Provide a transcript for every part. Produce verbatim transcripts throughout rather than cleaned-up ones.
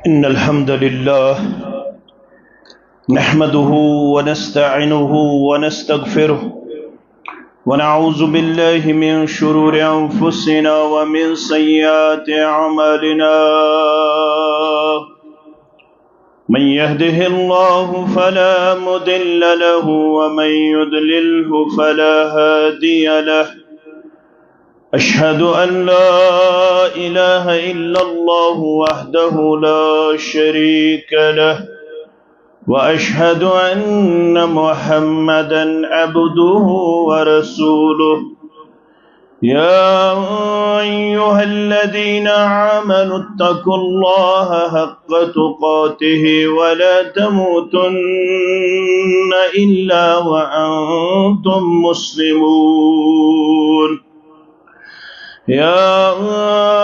إن الحمد لله نحمده ونستعينه ونستغفره، ونعوذ بالله من شرور أنفسنا ومن سيئات أعمالنا. من يهده الله فلا مضل له، ومن يضلله فلا هادي له. أشهد أن لا إله إلا الله وحده لا شريك له، وأشهد أن محمدا عبده ورسوله. يا أيها الذين آمنوا اتقوا الله حق تقاته ولا تموتن إلا وأنتم مسلمون. يا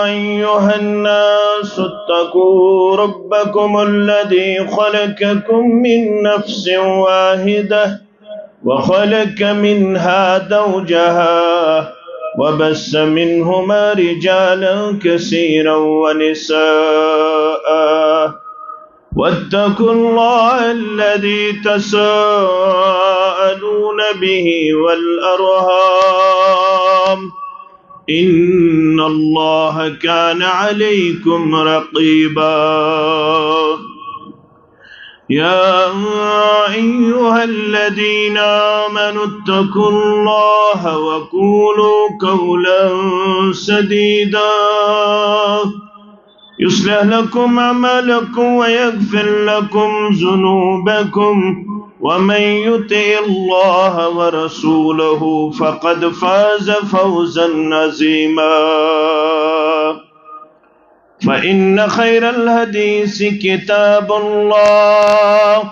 أيها الناس اتقوا ربكم الذي خلقكم من نفس واحدة وخلق منها زوجها وبث منهما رجالا كثيرا ونساء، واتقوا الله الذي تساءلون به والأرحام، إن الله كان عليكم رقيبا. يا أيها الذين آمنوا اتقوا الله وقولوا قولا سديدا يصلح لكم أعمالكم ويغفر لكم ذنوبكم، ومن يطع الله ورسوله فقد فاز فوزا عظيما. فإن خير الحديث كتاب الله،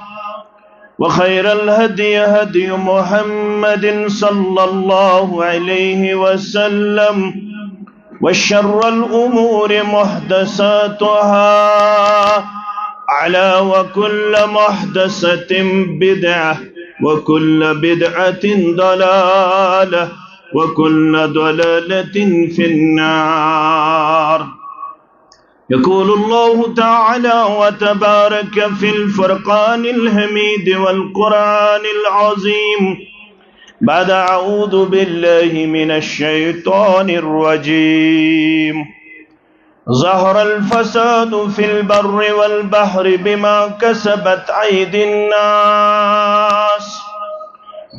وخير الهدي هدي محمد صلى الله عليه وسلم، وشر الأمور محدثاتها، ألا وكل محدثة بدعة، وكل بدعة ضلالة، وكل ضلالة في النار. يقول الله تعالى وتبارك في الفرقان الحميد والقرآن العظيم بعد أعوذ بالله من الشيطان الرجيم. ظهر الفساد في البر والبحر بما كسبت أيدي الناس،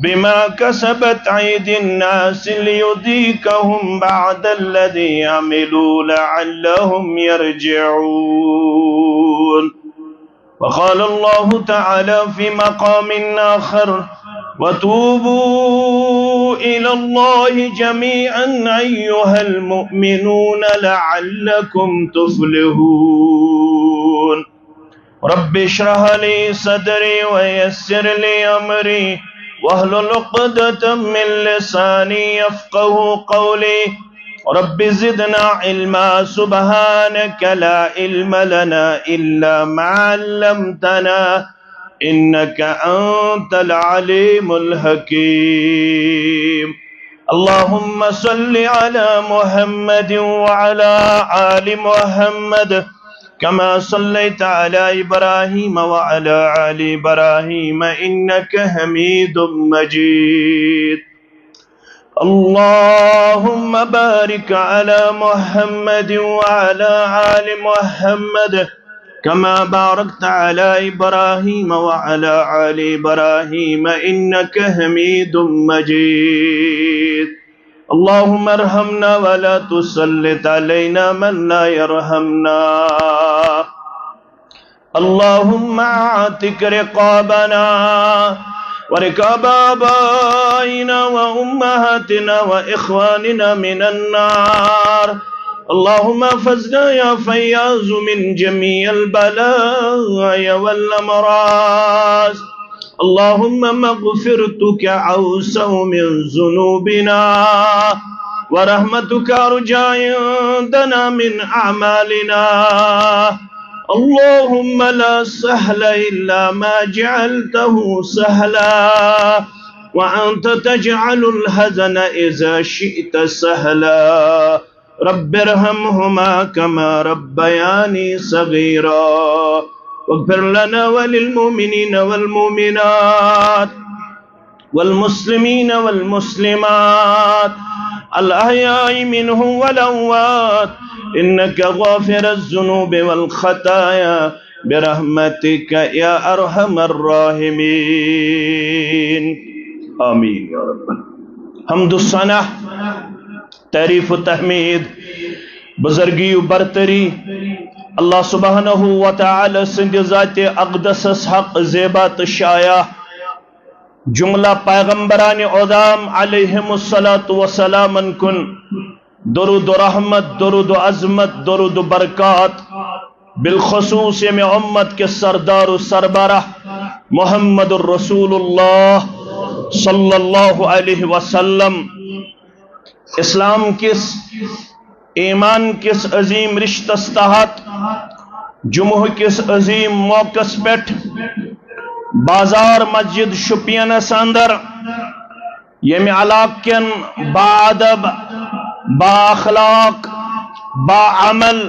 بما كسبت أيدي الناس ليذيقهم بعض الذي عملوا لعلهم يرجعون. وقال الله تعالى في مقام آخر: وتوبوا إلى الله جميعا أيها المؤمنون لعلكم تفلحون. رب اشرح لي صدري ويسر لي أمري واحلل عقدة من لساني يفقه قولي. رب زدنا علما، سبحانك لا علم لنا إلا ما علمتنا إنك أنت العليم الحكيم. اللهم صل على محمد وعلى آل محمد كما صليت على إبراهيم وعلى آل إبراهيم إنك حميد مجيد. اللهم بارك على محمد وعلى آل محمد كما باركت على إبراهيم وعلى آل إبراهيم إنك حميد مجيد. اللهم ارحمنا ولا تسلط علينا من لا يرحمنا. اللهم اعتق رقابنا ورقاب آبائنا وأمهاتنا وإخواننا من النار. اللهم احفظنا يا فياض من جميع البلايا والأمراض. اللهم مغفرتك أوسع من ذنوبنا، ورحمتك أرجى عندنا من أعمالنا. اللهم لا سهل إلا ما جعلته سهلا، وأنت تجعل الحزن إذا شئت سهلا. رب ارحمهما كما ربياني صغيرا. واغفر لنا وللمؤمنين والمؤمنات والمسلمين والمسلمات الأحياء منهم والأموات إنك غافر الذنوب والخطايا برحمتك يا أرحم الراحمين. آمين يا رب. حمد و ثنا، تعریف و تحمید، بزرگی و برتری اللہ سبحانہ و تعالی سٕنٛدِ ذاتِ اقدسس حق زیبا تہٕ شایع۔ جملہ پیغمبران عظام علیہم الصلوۃ والسلامن کُن درود و رحمت، درود و عظمت، درود و برکات، بالخصوص ییٚمہِ امت کِس سردار و سربراہ محمد الرسول اللہ صلی اللہ علیہ وسلم۔ اسلام کِس، ایمان کِس عظیم رشتس تحت جمعہ کِس عظیم موقعس پٮ۪ٹھ بازار مسجد شوپینس اندر ییٚمہِ علاقہٕ کٮ۪ن با ادب، با اخلاق، با عمل،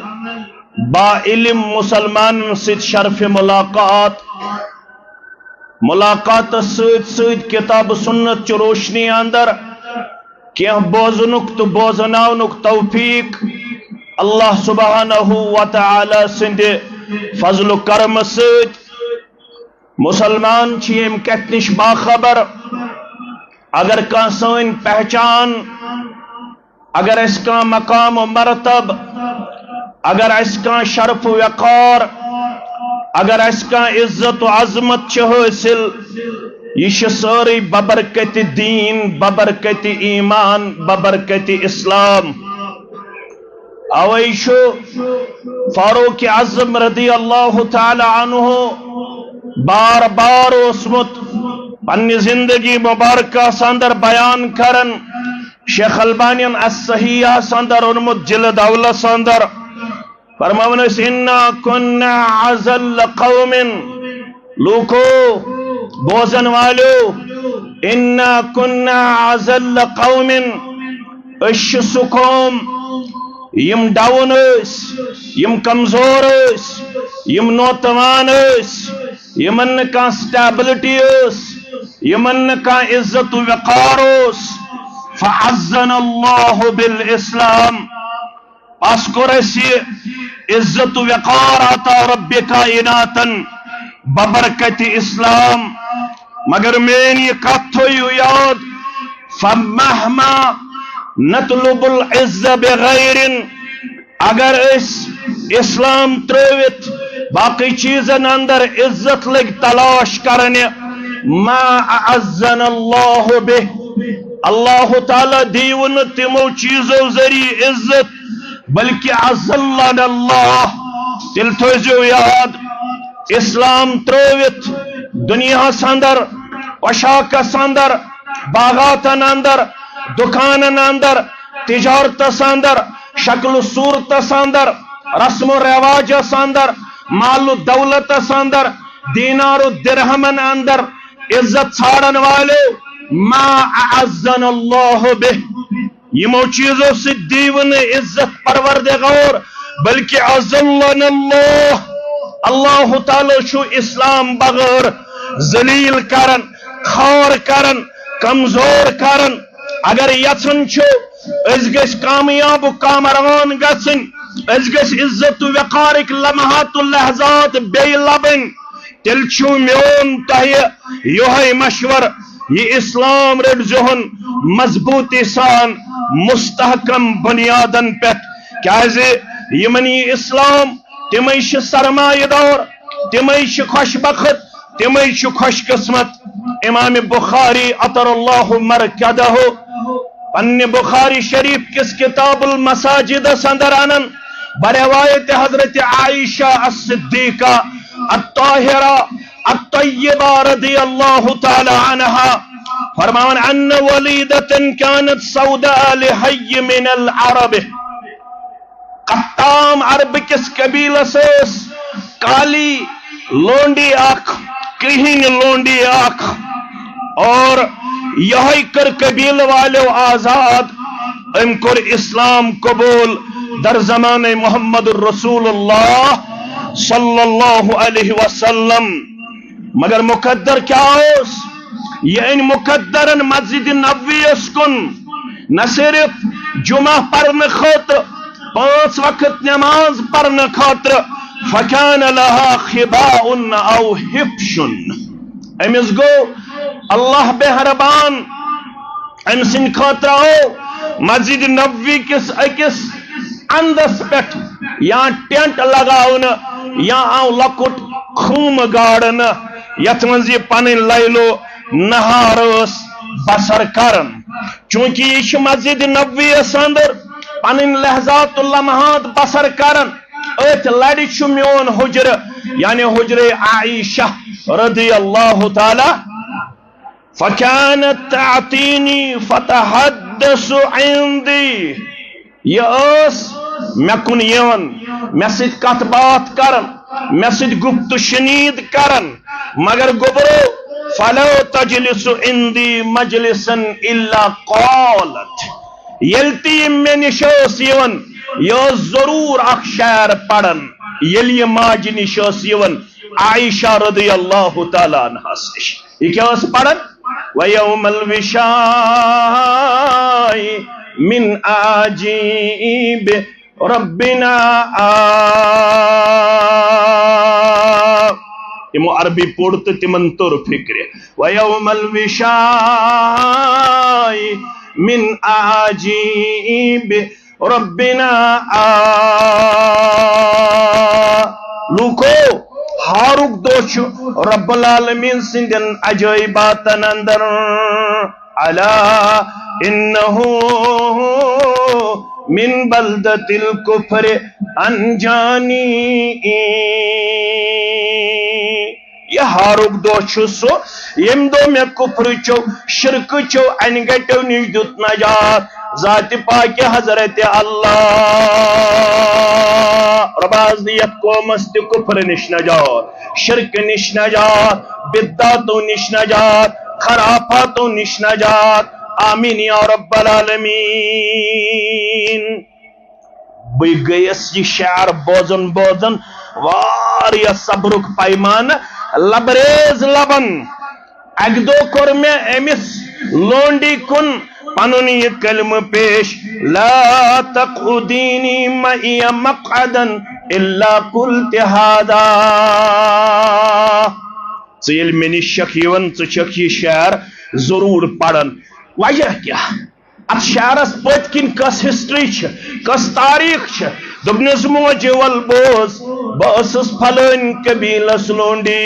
با علم مسلمانن سۭتۍ شرف ملاقات، ملاقاتس سۭتۍ سۭتۍ کتاب سنت چہِ روشنی اندر کینٛہہ بوزنُک تہٕ بوزناونُک توفیق اللہ سبحانہ و تعالی سٕنٛدِ فضل و کرمہٕ سۭتۍ۔ مسلمان چھِ ییٚمہِ کتھِ نِش باخبر، اگر کانٛہہ سٲنۍ پہچان، اگر اسہِ کانٛہہ مقام و مرتب، اگر اسہِ کانٛہہ شرف و وقار، اگر اسہِ کانٛہہ عزت و عظمت چھِ حٲصِل، یہِ چھِ سٲرٕے ببرکتِ دین، ببرکتِ ایمان، ببرکتِ اسلام۔ اوے چھُ فاروق اعظم رضی اللہ تعالی عنہ بار بار اوسمُت پننہِ زندگی مبارکس اندر بیان کران، شیخ البانین الصحیحس اندر اونمُت جلد اولس اندر، فرماوان ٲسۍ، "انا كنا اذل قوم"، لوٗکو، بوزن والیو، "انا كنا اذل قوم"، أسۍ چھِ سُہ قوم یِم ڈاوُن ٲسۍ، یِم کمزور ٲسۍ، یِم نوتوان ٲسۍ، یِمن نہٕ کانٛہہ سٹیبلٹی ٲس، یِمن نہٕ کانٛہہ عزت و وقار اوس۔ فاعزنا اللہ بالاسلام، پس کوٚر اسہِ یہِ عزت و وقار عطا رب کائناتن ببرکت اسلام۔ مگر میٲنۍ یہِ کتھ تھٲیِو یاد، فمہما نطلب العز بغیر، اگر أسۍ اسلام ترٲوِتھ باقٕے چیٖزن اندر عزت لٔگۍ تلاش کرنہِ، ما اعزنا اللہ بہ، اللہ تعالیٰ دیٖوٕ نہٕ تِمو چیٖزو ذٔریعہٕ عزت، بلکہ اذلنا اللہ۔ تیٚلہِ تھٲیزیو یاد، اسلام ترٲوِتھ دُنیاہس اندر، پوشاکس اندر، باغاتن اندر، دُکانن اندر، تجارتس اندر، شکل و صورتس اندر، رسم و رواجس اندر، مال و دولتس اندر، دینار و درہمن اندر عزت ژھانڈن والیو، ما اعزنا اللہ بہ، یِمو چیٖزو سۭتۍ دیٖوٕ نہٕ عزت پروردگار، بلکہ اذلنا اللہ، اللہ تعالیٰ چھُ اسلام بغٲر ذلیل کران، خوار کران، کمزور کران۔ اگر یژھان چھِو أسۍ گٔژھۍ کامیاب و کامران گژھٕنۍ، أسۍ گٔژھۍ عزت و وقارٕکۍ لمحات و لحظات بیٚیہِ لبٕنۍ، تیٚلہِ چھُ میون تۄہہِ یِہوٚے مشورٕ، یہِ اسلام رٔٹزِہون مضبوٗطی سان مستحکم بنیادن پٮ۪ٹھ، کیازِ یِمن یہِ اسلام، تِمے چھِ سرمایہ دار، تِمے چھِ خوش بخت، تِمے چھِ خوش قسمت۔ امام بخاری عطر اللہ مرقدہ پننہِ بخاری شریف کِس کتاب المساجدس اندر انان بروایت حضرت عائشہ الصدیقہ الطاہرہ الطیبہ رضی اللہ تعالی عنہا، فرماوان، ان ولیدة كانت سوداء لحي من العرب۔ قطام عرب کِس قبیلس ٲس کالی لونڈی اکھ، کرہِنۍ لونڈی اکھ، اور یہے کٔر قبیلہٕ والیو آزاد۔ أمۍ کوٚر اسلام قبول در زمانہ محمد رسول اللہ صلی اللہ علیہ وسلم۔ مگر مقدر کیا اوس؟ یہ أنۍ مقدرن مسجد نبوی یس کُن، نہ صرف جمعہ پرنہٕ خٲطرٕ، پانٛژھ وقت نماز پرنہٕ خٲطرٕ، فکان لها خباء او حفش۔ أمِس گوٚو اللہ مہربان، أمۍ سٕنٛدِ خٲطرٕ آو مسجد نبوی کِس أکِس اندس پٮ۪ٹھ یا ٹینٹ لگاونہٕ، یا آو لۄکُٹ خۭمہٕ گاڑنہٕ، یتھ منٛز یہِ پنٕنۍ لیل و نہار ٲس بسر کران۔ چونکہ یہِ چھِ مسجد نبوی یس اندر پنٕنۍ لحظات و لمحات بسر کران۔ أتھۍ لڑِ چھُ میون حجرٕ، یعنی حجرے عائشہ رضی اللہ تعالی۔ فكانت تعطيني فتحدث عندي۔ یہ ٲس مےٚ کُن یِوان، مےٚ سۭتۍ کتھ باتھ کران، مےٚ سۭتۍ گفت و شنید کران، مگر گوٚبرو، فلا تجلس عندي مجلسا الا قالت۔ ییٚلہِ تہِ یہِ مےٚ نِش ٲس یِوان، یہِ ٲس ضروٗر اکھ شعر پران۔ ییٚلہِ یہِ ماجہِ نِش ٲس یِوان، عائشہ رضی اللہ تعالیٰ عنہس نِش۔ یہِ کیٛاہ ٲس پران؟ وَيَوْمَ الْوِشَاءِ مِنْ عَجِيبِ رَبِّنَا آ۔ یِمو عربی پوٚر تہٕ تِمن توٚر فِکرِ۔ وَيَوْمَ الْوِشَاءِ مِنْ عَجِيبِ رَبِّنَا آ۔ لوٗکو، ہارُک دۄہ چھُ رب العالمین سٕنٛدٮ۪ن عجٲیباتن اندر۔ الا انہ من بلدۃ الکفر انجانی۔ یہ ہارُک دۄہ چھُ سُہ، ییٚمہِ دۄہ مےٚ کفرٕچو، شرکٕچو انہِ گٹیو نِش دیُت نجات۔ ذاتِ پاکِ حضرت اللہ۔ رۄبا حظ دِ یتھ قومس تہِ کفرٕ نِش نجات، شرکہٕ نِش نجات، بدعاتو نِش نجات، خرافاتو نِش نجات۔ آمین یا رب العالمین۔ بہٕ گٔیَس یہِ شعر بوزان بوزان واریاہ صبرُک پیمانہٕ لبریز لبن۔ اکہِ دۄہ کوٚر مےٚ أمِس لونڈی کُن پنُن یہِ کلمہٕ پیش، لا تقعدینی معی مقعدا الا قلت ہذا۔ ژٕ ییٚلہِ مےٚ نِش چھکھ یِوان، ژٕ چھکھ یہِ شعر ضروٗر پران۔ وجہ کیٛاہ؟ اتھ شعرس پٔتۍ کِنۍ کۄس ہسٹری چھِ، کۄس تاریخ چھِ؟ دوٚپنس، موجہِ ول بوز، بہٕ ٲسٕس فلٲنۍ قبیلس لونڈی۔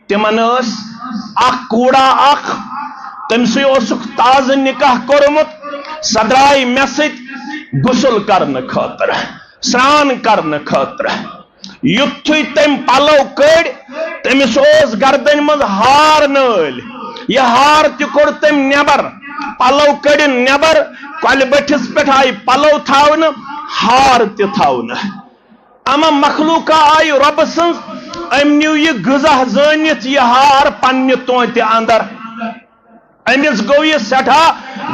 تِمن ٲس اکھ کوڑا اکھ، تٔمۍ سٕے اوسُکھ تازٕ نکاح کوٚرمُت، سۄ درٛاے مےٚ سۭتۍ غسل کرنہٕ خٲطرٕ، سرٛان کرنہٕ خٲطرٕ۔ یُتھُے تٔمۍ پلو کٔڑۍ، تٔمِس اوس گردنہِ منٛز ہار نٲلۍ۔ یہِ ہار تہِ کوٚڑ تٔمۍ نٮ۪بر، پلو کٔڑِن نٮ۪بر، کۄلہِ بٔٹھِس پٮ۪ٹھ آیہِ پلو تھاونہٕ، ہار تہِ تھاونہٕ۔ اما مخلوقہ آیہِ رۄبہٕ سٕنٛز، أمۍ نیوٗ یہِ غذا زٲنِتھ یہِ ہار پننہِ تونتہِ اندر۔ أمِس گوٚو یہِ سٮ۪ٹھاہ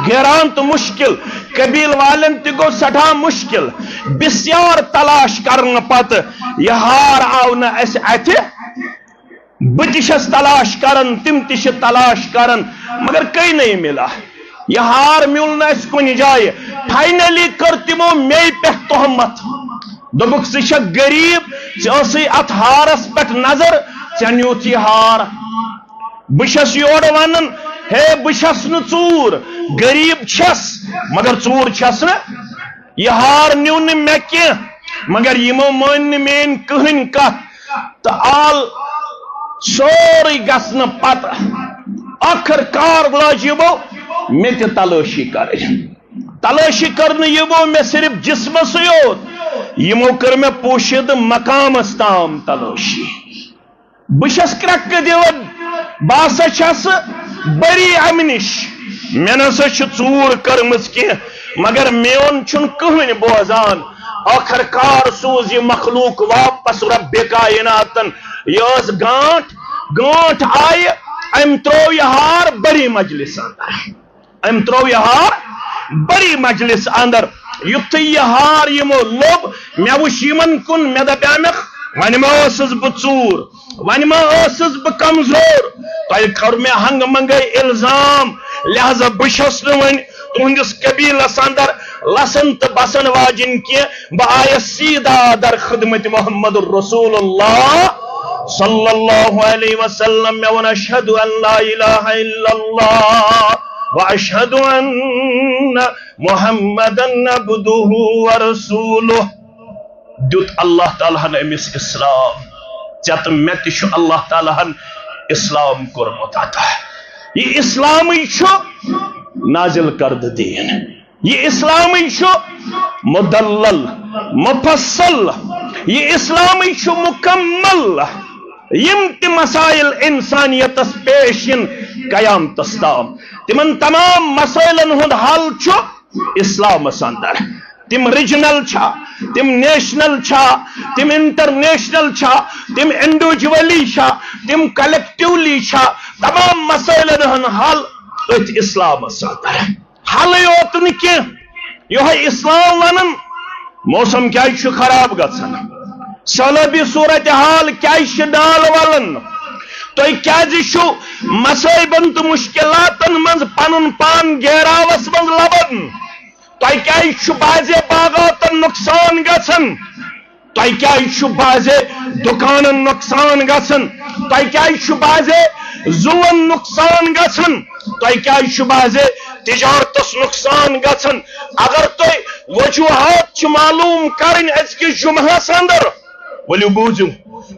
گیران تہٕ مُشکِل، قبیٖل والٮ۪ن تہِ گوٚو سٮ۪ٹھاہ مُشکِل۔ بسیار تلاش کرنہٕ پتہٕ یہِ ہار آو نہٕ اَسہِ اَتھِ۔ بہٕ تہِ چھَس تلاش کران، تِم تہِ چھِ تلاش کران، مگر کٔہۍ نہٕ مِلا۔ یہِ ہار میوٗل نہٕ اَسہِ کُنہِ جایہِ۔ فاینلی کٔر تِمو مے پٮ۪ٹھ تہمت۔ دوٚپُکھ، "ژٕ چھَکھ غریٖب، ژےٚ ٲسٕے اَتھ ہارَس پٮ۪ٹھ نظر، ژےٚ نیوٗتھ یہِ ہار۔" بہٕ چھَس یورٕ وَنان، ہے، بہٕ چھَس نہٕ ژوٗر، غریٖب چھَس، مگر ژوٗر چھَس نہٕ۔ یہِ ہار نیوٗ نہٕ مےٚ کینٛہہ، مگر یِمو مٲنۍ نہٕ میٛٲنۍ کٕہٕنۍ کَتھ۔ تہٕ آل سورُے گژھنہٕ پتہٕ ٲخٕر کار لاج یِمو مےٚ تہِ تلٲشی کرٕنۍ۔ تلٲشی کٔر نہٕ یِمو مےٚ صرف جسمسٕے یوت، یِمو کٔر مےٚ پوشیدٕ مقامس تام تلٲشی۔ بہٕ چھَس کرٛٮ۪کہٕ دِوان، بہٕ ہسا چھَس بری اَمہِ نِش، مےٚ نہ سا چھِ ژوٗر کٔرمٕژ کینٛہہ، مگر میون چھُنہٕ کٕہٕنۍ بوزان۔ ٲخٕر کار سوٗز یہِ مخلوق واپس رۄبِ کائناتن۔ یہِ ٲس گانٹھ، گانٹھ آیہِ، أمۍ ترٛوو یہِ ہار بری مجلس اندر۔ أمۍ ترٛوو یہِ ہار بٔڑی مجلس اندر۔ یُتھُے یہِ ہار یِمو لوٚب، مےٚ وُچھ یِمن کُن، مےٚ دپیٛامکھ، وۄنۍ ما ٲسٕس بہٕ ژوٗر؟ وۄنۍ ما ٲسٕس بہٕ کمزور؟ تۄہہِ کوٚر مےٚ ہنگہٕ منگے الزام، لہذا بہٕ چھَس نہٕ وۄنۍ تُہنٛدِس قبیلس اندر لسن تہٕ بسن واجِنۍ کینٛہہ۔ بہٕ آیس سیدھا در خدمت محمد رسول اللہ صلی اللہ علیہ وسلم۔ مےٚ ووٚن، اشہد ان لا الہ الا اللہ و اشہد ان محمدن عبدہ و رسولہ۔ دیُت اللہ تعالیٰ ہن أمِس اسلام۔ ژےٚ تہٕ مےٚ تہِ چھُ اللہ تعالیٰ ہن اسلام کوٚرمُت عطا۔ یہِ اسلامٕے چھُ نازل کردٕ دیٖن۔ یہِ اسلامٕے چھُ مدلل، مفصل۔ یہِ اسلامٕے چھُ مکمل۔ یِم تہِ مسائل انسانیتس پیش یِن قیامتس تام، تِمن تمام مسائلن ہُنٛد حل چھُ اسلامس اندر۔ تِم ریجنل چھا، تِم نیشنل چھا، تِم انٹرنیشنل چھا، تِم انڈیویجولی چھا، تِم کلیکٹیولی چھا، تمام مسائلن ہُنٛد حل أتھۍ اسلامس اندر۔ حلٕے یوت نہٕ کینٛہہ، یِہوٚے اسلام ونان، موسم کیازِ چھُ خراب گژھان؟ سہلابی صورتحال کیازِ چھِ ڈال ولان؟ تُہۍ کیازِ چھِو مصائبن تہٕ مشکلاتن منٛز پنُن پان گیراوس منٛز لبان؟ تۄہہِ کیازِ چھُ بعضے باغاتن نۄقصان گژھان؟ تۄہہِ کیازِ چھُ بعضے دُکانن نۄقصان گژھان؟ تۄہہِ کیازِ چھُ بعضے زُون نۄقصان گژھان؟ تۄہہِ کیازِ چھُ بعضے تجارتس نۄقصان گژھان؟ اگر تۄہہِ وجوہات چھِ معلوم کرٕنۍ أزکِس جمعہس اندر، ؤلِو بوٗزِو،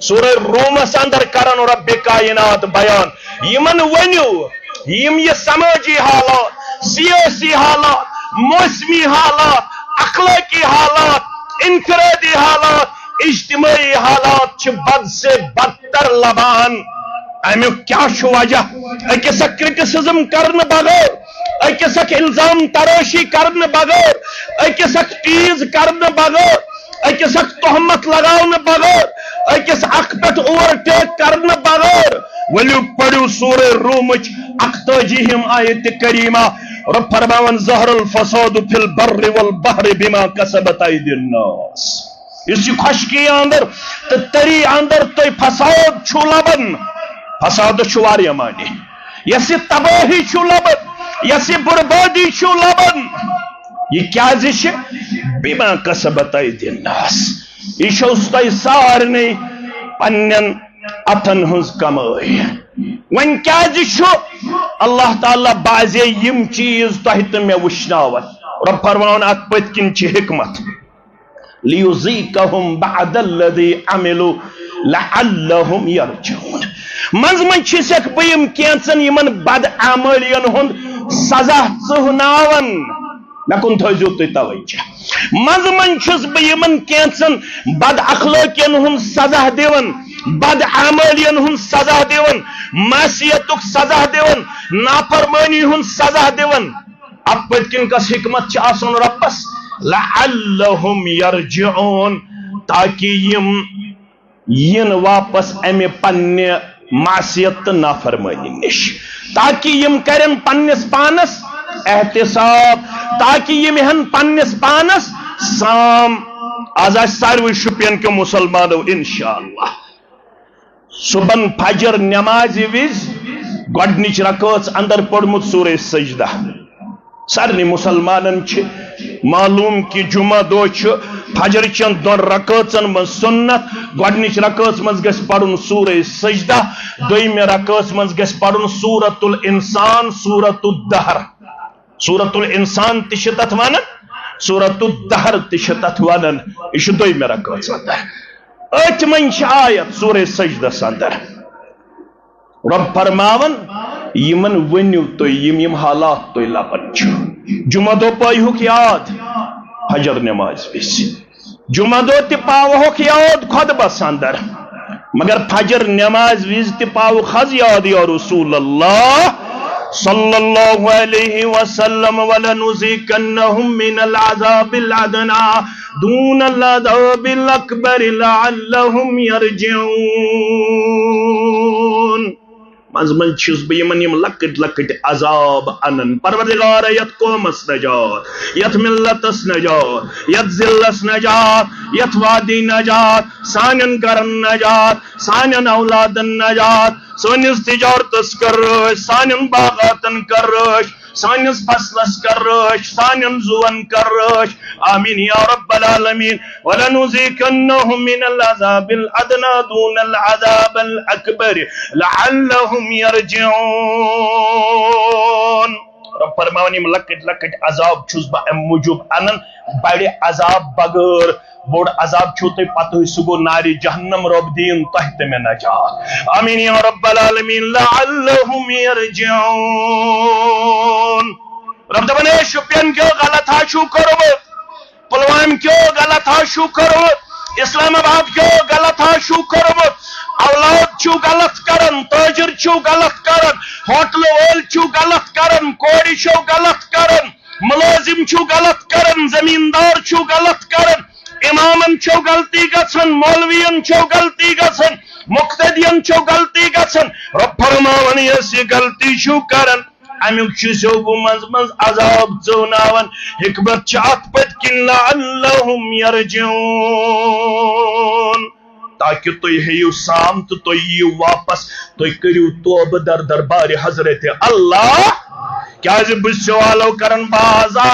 سورہ رومس اندر کرن رب کائنات بیان۔ یِمن ؤنِو، یِم یہِ سمٲجی حالات، سیٲسی حالات، موسمی حالات، اخلٲقی حالات، انفرادی حالات، اجتماعی حالات چھِ بد سے بدتر لبان۔ امیُک کیٛاہ چھُ وجہ؟ أکِس اکھ کرٹیسزم کرنہٕ بغٲر، أکِس اکھ الزام ترٲشی کرنہٕ بغٲر، أکِس اکھ ٹیٖز کرنہٕ بغٲر، أکِس اکھ تہمت لگاونہٕ بغٲر، أکِس اکھ پٮ۪ٹھ اوور ٹیک کرنہٕ بغٲر۔ ؤلِو پٔرِو سورہ رومٕچ اکتٲجیہِم آیت کریمہ۔ رب فرماوان، ظہر الفساد فی البر والبحر بما کسبت ایدی الناس۔ یُس یہِ خۄشکی اندر تہٕ تری اندر تُہۍ فساد چھُو لبان، فسادس چھُ واریاہ معنی۔ یۄس یہِ تبٲہی چھُو لبان، یۄس یہِ بربٲدی چھُو لبان، یہِ کیازِ چھِ؟ بما کسبت ایدی الناس۔ یہِ چھو تۄہہِ سارنٕے پننٮ۪ن اتھن ہٕنٛز کمٲے۔ وۄنۍ کیازِ چھُ اللہ تعالیٰ بعضے یِم چیٖز تۄہہِ تہٕ مےٚ وٕچھناوان؟ رب فرماوان، اتھ پٔتۍ کِنۍ چھِ حکمت۔ لیذیقہم بعض الذی عملوا لعلہم یرجعون۔ منٛزٕ منٛزٕ چھِسکھ بہٕ یِم کینٛژن یِمن بدعمٲلین ہُنٛد سزا ژٕہناوان۔ مےٚ کُن تھٲیزیو تُہۍ توجہ۔ منٛزٕ منٛزٕ چھُس بہٕ یِمن کینٛژن بد اخلٲقین ہُنٛد سزا دِوان، بد اعمٲلین ہُنٛد سزا دِوان، معصیتُک سزا دِوان، نافرمٲنی ہُنٛد سزا دِوان۔ اَتھ پٔتۍ کِنۍ کۄس حکمت چھِ آسان رۄبَس؟ لعلہم یرجعون، تاکہِ یِم یِن واپس امہِ پننہِ معصیت تہٕ نافرمٲنی نِش، تاکہِ یِم کرن پننِس پانس احتساب، تاکہِ یِم ہن پننِس پانس سام۔ از آسہِ ساروٕے شُپین کیو مسلمانو انشاءاللہ صبحن فجر نمازِ وِزِ گۄڈنِچ رکٲژ اندر پوٚرمُت سورہ سجدہ۔ سارنٕے مسلمانن چھِ معلوم کہِ جمعہ دۄہ چھُ فجر چٮ۪ن دۄن رکٲژن منٛز سُنت۔ گۄڈنِچ رکٲژ منٛز گژھِ پرُن سورہ سجدہ، دوٚیمہِ رکٲژ منٛز گژھِ پرُن سورۃ الانسان، سورۃ الدہر۔ سورۃ الانسان تہِ چھِ تتھ ونان، سورۃ الدہر تہِ چھِ تتھ ونان۔ یہِ چھُ دوٚیمہِ رکٲژ اندر۔ أتھۍ منٛز چھِ آیت سورہ سجدس اندر۔ رب فرماوان، یِمن ؤنِو تُہۍ، یِم یِم حالات تُہۍ لبان چھِو۔ جمعہ دۄہ پٲیہُکھ یاد فجر نمازِ وِزِ۔ جمعہ دۄہ تہِ پاوہوکھ یاد خطبس اندر، مگر فجر نمازِ وِزِ تہِ پاوہوکھ حظ یاد، یا رسول اللہ صلی اللہ علیہ وسلم، ولنذیقنہم من العذاب الادنی دون العذاب الاکبر لعلہم یرجعون۔ منٛز منٛز چھُس بہٕ یِمن یِم لۄکٕٹۍ لۄکٕٹۍ عذاب انان۔ پروردگار، یتھ قومس نجات، یتھ ملتس نجات، یتھ ضلعس نجات، یتھ وادی نجات، سانٮ۪ن گرن نجات، سانٮ۪ن اولادن نجات، سٲنِس تجارتس کر رٲچھ، سانٮ۪ن باغاتن کر رٲچھ، سٲنِس فصلس کر رٲچھ، سانٮ۪ن زُوَن کر رٲچھ۔ آمین یا رب العالمین۔ ولنذیقنهم من العذاب الادنی دون العذاب الاکبر لعلهم یرجعون۔ رب فرماوان، یِم لۄکٕٹۍ لۄکٕٹۍ عذاب چھُس بہٕ اَمہِ موٗجوٗب اَنان، بَڑِ عذاب بغٲر۔ بوٚڑ عذاب چھُو تۄہہِ پَتہٕ، سُہ گوٚو نارِ جہنم۔ رب دِیِن تۄہہِ تہِ مےٚ نجات۔ آمین یا رب العالمین۔ لعلهم یرجعون۔ رب دَپان، اے شُپین کیو غلط ہا چھُو کوٚرمُت، پلوامہ کیو غلط ہا چھُو کوٚرمُت، اسلام آباد کیو غلط ہا چھُو کوٚرمُت، اولاد چھُو غلط کران، تاجر چھُو غلط کران، ہوٹلہٕ وٲلۍ چھُو غلط کران، کورِ چھَو غلط کران، مُلٲزِم چھُو غلط کران، زمیٖندار چھُو غلط کران، اِمامن چھَو غلطی گژھان، مولوین چھَو غلطی گژھان، مقتدین چھَو غلطی گژھان۔ رب فرماوان، یۄس یہِ غلطی چھُو کران، اَمیُک چھُ سیوٚو بہٕ منٛزٕ منٛزٕ عذاب ژٲوناوان۔ حکمت چھِ اَتھ پٔتۍ کِنۍ، لعلهم یرجعون، تاکہِ تُہۍ ہیٚیِو سام تہٕ تُہۍ یِیِو واپس، تُہۍ کٔرِو توبہٕ در دربارِ حضرت اللہ۔ کیازِ بہٕ چھُس والو کران باز آ،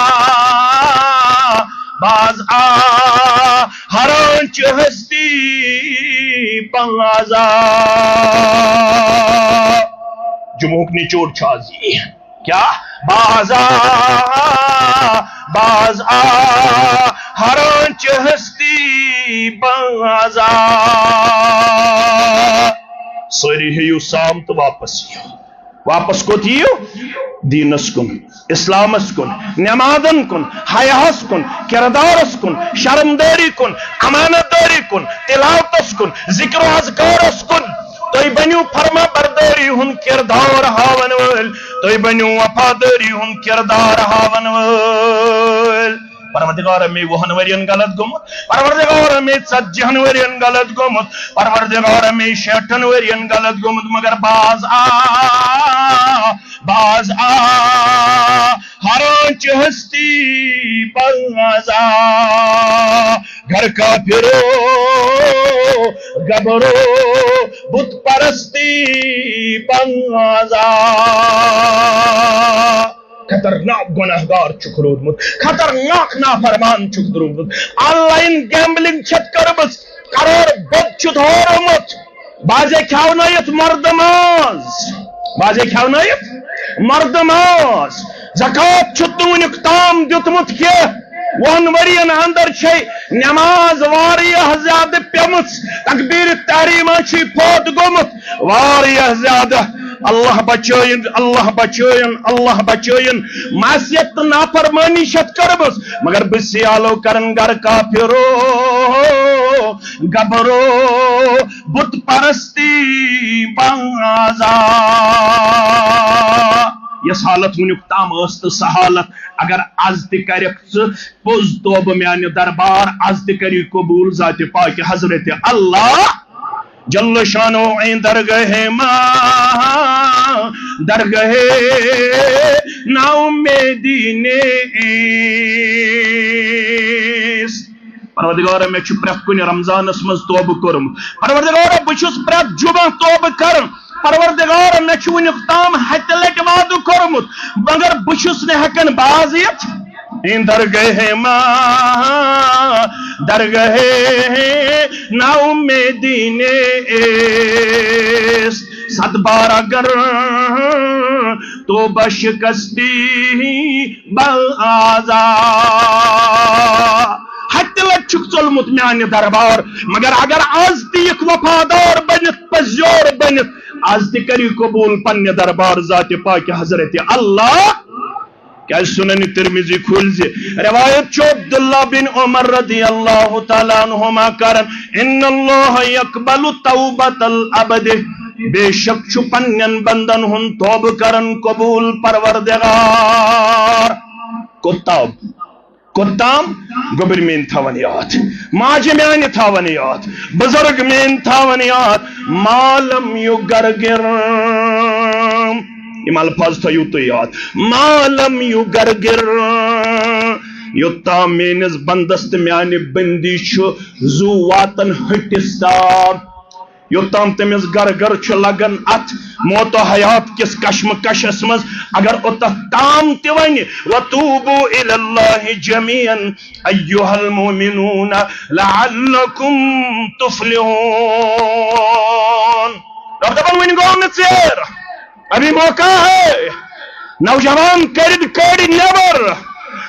باز آ، ہران چہِ ہستی باز آ۔ جمعہُک نچوڑ چھُ آز یہِ۔ کیا؟ باز آ، باز آ، ہران چہِ ہستی باز آ۔ سٲری ہیٚیِو سام تہٕ واپس یِیِو۔ واپس کوٚت یِیِو؟ دیٖنس کُن، اسلامس کُن، نمازن کُن، حیاہس کُن، کردارس کُن، شرمدٲری کُن، امانت دٲری کُن، تلاوتس کُن، ذکر و اذکارس کُن۔ تُہۍ بٔنِو فرما بردٲری ہُنٛد کردار ہاون وٲلۍ، تُہۍ بٔنِو وفادٲری ہُنٛد کردار ہاون وٲلۍ۔ پروردگار، مے وُہن ؤرین غلط گوٚمُت، پروردگار، مے ژتجی ہن ؤرین غلط گوٚمُت، پروردگار، مے شیٹھن ؤرین غلط گوٚمُت، مگر باز آ، باز آ، ہران چہِ ہستی باز آ، گھر کا پھرو، گبرو، بت پرستی باز آ۔ خطرناک گناہگار چھُکھ روٗدمُت، خطرناک نافرمان چھُکھ روٗدمُت۔ آن لائن گیمبلنگ چھَتھ کٔرمٕژ، کرور بوٚد چھُتھ ہورمُت۔ بازے کھیاونٲیِتھ مردٕ ماز، بازے کھیاونٲیِتھ مردٕ ماز۔ زکوٰۃ چھُتھ نہٕ وُنیُک تام دیُتمُت کینٛہہ۔ وُہن ؤرین اندر چھے نماز واریاہ زیادٕ پیمٕژ، تکبیر تحریمہ چھُے فوت گوٚمُت۔ واریاہ زیادٕ۔ اللہ بچٲیِن، اللہ بچٲیِن، اللہ بچٲیِن۔ معصیت تہٕ نافرمٲنی چھَتھ کٔرمٕژ، مگر بہٕ سیالو کرن گھر کا پھرو، گبرو، بت پرستی باز آ۔ یۄس حالت وُنیُک تام ٲس تہٕ سۄ حالت، اگر از تہِ کرکھ ژٕ پوٚز توبہٕ میانہِ دربار، از تہِ کری قبول ذاتِ پاکِ حضرت اللہ۔ جل شانو ایں درگاہ ما، درگاہ نا امیدی نیست۔ پروردگارا، مےٚ چھُ پرٛٮ۪تھ کُنہِ رمضانس منٛز توبہٕ کوٚرمُت۔ پروردگارا، بہٕ چھُس پرٛٮ۪تھ جمعہ توبہٕ کران۔ پروردگارا، مےٚ چھُ وُنیُک تام ہتہِ لٹہِ وعدٕ کوٚرمُت، مگر بہٕ چھُس نہٕ ہٮ۪کان باز یِتھ۔ ایں درگاہ ما، درگاہ نا امیدی نیست۔ صد بار اگر توبہ شکستی باز آ۔ ہتہِ لٹہِ چھُکھ ژوٚلمُت میانہِ دربار، مگر اگر از تہِ یِکھ وفادار بٔنِتھ، پٔزیور بٔنِتھ، از تہِ کری قبول پننہِ دربار ذاتِ پاکِ حضرت اللہ۔ کیازِ سنن ترمذی کھول زِ روایت چھُ عبداللہ بن عمر رضی اللہ تعالیٰ عنہما کران، ان اللہ یقبل توبۃ العبد، بے شک چھُ پننٮ۪ن بندن ہُنٛد توبہٕ کران قبول پروردگار۔ کوٚت تام؟ کوٚت تام؟ گوٚبرۍ میٲنۍ تھاوان یاد، ماجہِ میانہِ تھاوان یاد، بزرگ میٲنۍ تھاوان یاد۔ ما لم یغرغر، یِم الفاظ تھٲیِو تُہۍ یاد۔ ما لم یغرغر، یوٚتام میٲنِس بندس تہٕ میانہِ بندی چھُ زُو واتان ۂٹِس تام، یوٚتام تٔمِس گرٕ گرٕ چھُ لگان اتھ موت و حیات کِس کشمکشس منٛز، اگر اوٚتتھ تام تہِ ونہِ، "وتوبوا الی اللہ جمیعا ایھا المؤمنون لعلکم تفلحون"۔ رب دپان، وۄنۍ گوٚو نہٕ ژیر، ابھی موقع ہے۔ نوجوان کٔرِن، کٔڑِن نٮ۪بر۔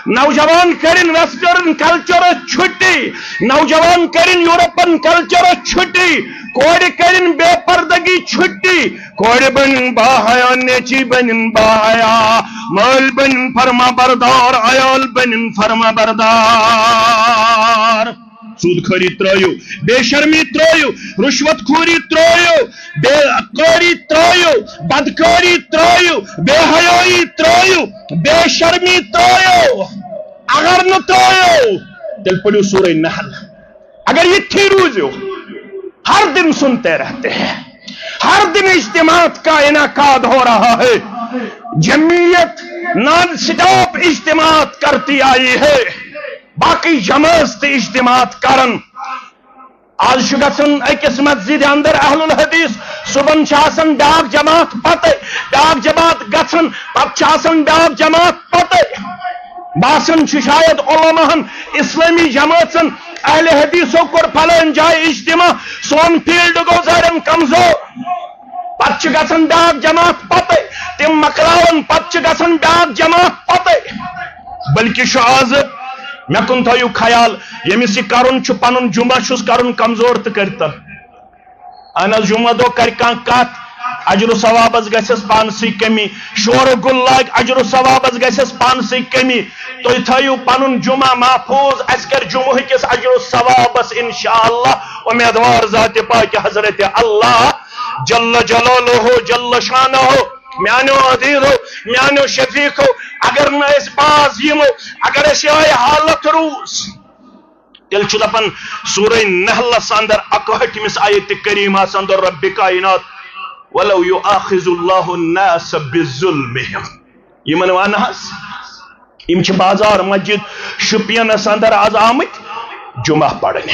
نوجوان کٔرِن ویسٹرن کلچرس چھُٹی۔ نوجوان کٔرِن یورپن کلچرس چھُٹی۔ کورِ کٔرِن بے پردگی چھُٹی۔ کورِ بنِن باحیا، نیچی بنِن باحیا۔ مٲلۍ بنِن فرما بردار، عیال بنِن فرما بردار۔ سود خوری ترٲیِو، بے شرمی ترٲیِو، رشوت خوری ترٲیِو، بے کٲری ترٲیِو، بدکٲری ترٲیِو، بے حیٲیی ترٲیِو، بے شرمی ترٲیِو۔ اگر نہٕ ترٲیِو، تیٚلہِ پٔرِو سورہ نحل۔ اگر یِتھٕے روٗزِو، ہر دن سنتے رہتے ہیں، ہر دن اجتماعات کا انعقاد ہو رہا ہے، جمعیت نان سٹاپ اجتماعات کرتی آئی ہے، باقی جماعت تہِ اجتماعات کرن۔ آز چھُ گژھان أکِس مسجد اندر اہل الحدیث، صبحن چھِ آسان بیاکھ جماعت پتہٕ، بیاکھ جماعت گژھان، پتہٕ چھِ آسان بیاکھ جماعت پتہٕ۔ باسان چھُ شاید علماہن، اسلامی جماعژن، اہل حدیثو کوٚر فلٲنۍ جایہِ اجتماع، سون فیلڈ گوٚو ظٲہرن کمزور۔ پتہٕ چھِ گژھان بیاکھ جماعت پتہٕ، تِم مۄکلاوان، پتہٕ چھِ گژھان بیاکھ جماعت پتہٕ۔ بلکہِ چھُ آز مےٚ کُن تھٲیِو خیال، ییٚمِس یہِ کرُن چھُ، پنُن جمعہ چھُس کرُن کمزور تہٕ کٔرۍتن۔ اہن حظ، جمعہ دۄہ کرِ کانٛہہ کتھ، اجر و ثوابس گژھٮ۪س پانسٕے کمی، شور و گُل لاگہِ، اجر و ثوابس گژھٮ۪س پانسٕے کمی۔ تُہۍ تھٲیِو پنُن جمعہ محفوظ، اسہِ کرِ جمعہ کِس اجر و ثوابس انشاءاللہ امیدوار ذات پاک حضرت اللہ جل جلالہ جل شانہ۔ میانیو عزیزو، میانیو شفیقو، اگر نہٕ أسۍ باز یِمو، اگر اسہِ یِہے حالت روٗز، تیٚلہِ چھُ دپان سورہ نحلس اندر اکہٲٹھمِس آیت کریمہس اندر رب کائنات، "ولو یؤاخذ اللہ الناس بظلمہم"۔ یِمن ونہس، یِم چھِ بازار مسجد شُپینس اندر از آمٕتۍ جمعہ پرنہِ۔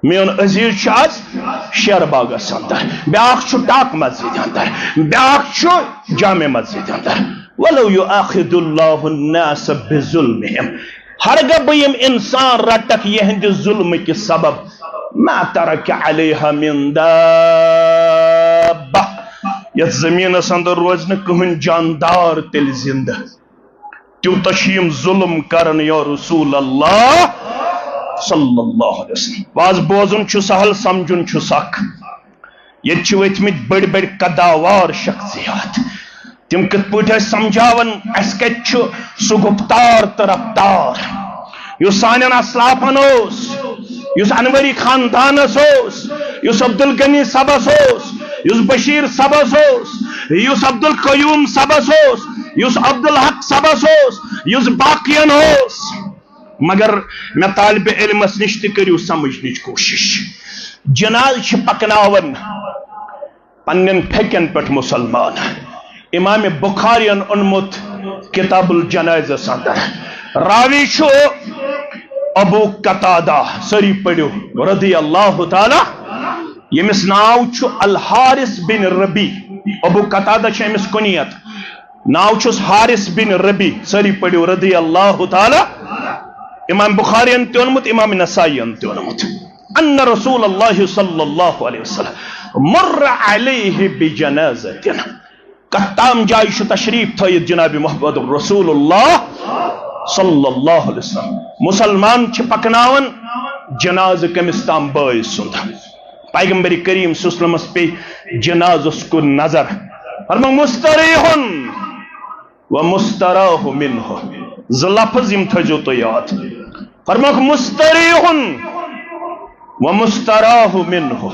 میون عزیز چھُ از شیر باغس اندر، بیاکھ چھُ ڈاک مسجد اندر، بیاکھ چھُ جامع مسجد اندر۔ "ولو یؤاخذ اللہ الناس بظلمہم"، ہرگاہ بہٕ یِم انسان رٹکھ یِہنٛدِ ظلمہٕ کہِ سبب، "ما ترک علیہا من دابہ"، یتھ زمینس اندر روزِ نہٕ کٕہٕنۍ جاندار تیٚلہِ زندٕ۔ تیوٗتاہ چھِ یِم ظلم کران یا رسول اللہ صلی اللہ علیہ وسلم۔ واز بوزُن چھُ سہل، سمجھُن چھُ سخ۔ ییٚتہِ چھِ ؤتھمٕتۍ بٔڑۍ بٔڑۍ قداوار شخصیات۔ تِم کِتھ پٲٹھۍ ٲسۍ سمجھاوان، اَسہِ کَتہِ چھُ سُہ گُفتار تہٕ رفتار یُس سانٮ۪ن اسلافن اوس، یُس انوری خاندانس اوس، یُس عبدالغنی صٲبس اوس، یُس بشیر صٲبس اوس، یُس عبدالقیوم صٲبس اوس، یُس عبدالحق صٲبس اوس، یُس باقین اوس۔ مگر مےٚ طالب علمس نِش تہِ کٔرِو سمجھنٕچ کوٗشش۔ جناز چھِ پکناوان پننٮ۪ن پھیٚکٮ۪ن پٮ۪ٹھ مسلمان۔ امام بخارین اوٚنمُت کتاب الجنائزس اندر۔ راوی چھُ ابو قتادہ، سٲری پٔرِو، رضی اللہ تعالی، ییٚمِس ناو چھُ الحارث بن ربی۔ ابو قتادہ چھُ أمِس کنیت۔ ناو چھُس حارث بن ربی، سٲری پٔرِو، رضی اللہ تعالی۔ امام بخارین تہِ اوٚنمُت، امام نسائین تہِ اوٚنمُت۔ ان رسول اللہ صلی اللہ علیہ وسلم مر علیہ بجنازۃ۔ کتھ تام جایہِ چھُ تشریف تھٲیِتھ جناب محمد رسول اللہ صلی اللہ علیہ وسلم۔ مسلمان چھِ پکناوان جنازٕ کٔمِس تام بٲے سُنٛد۔ پیغمبر کریم صلی اللہ علیہ وسلمس پے جنازس کُن نظر۔ فرموو، "مستریح و مستراح منہ"۔ زٕ لفظ یِم تھٲیزیو تُہۍ یاد۔ فرمووُکھ، "مستریح و مستراح منہ"۔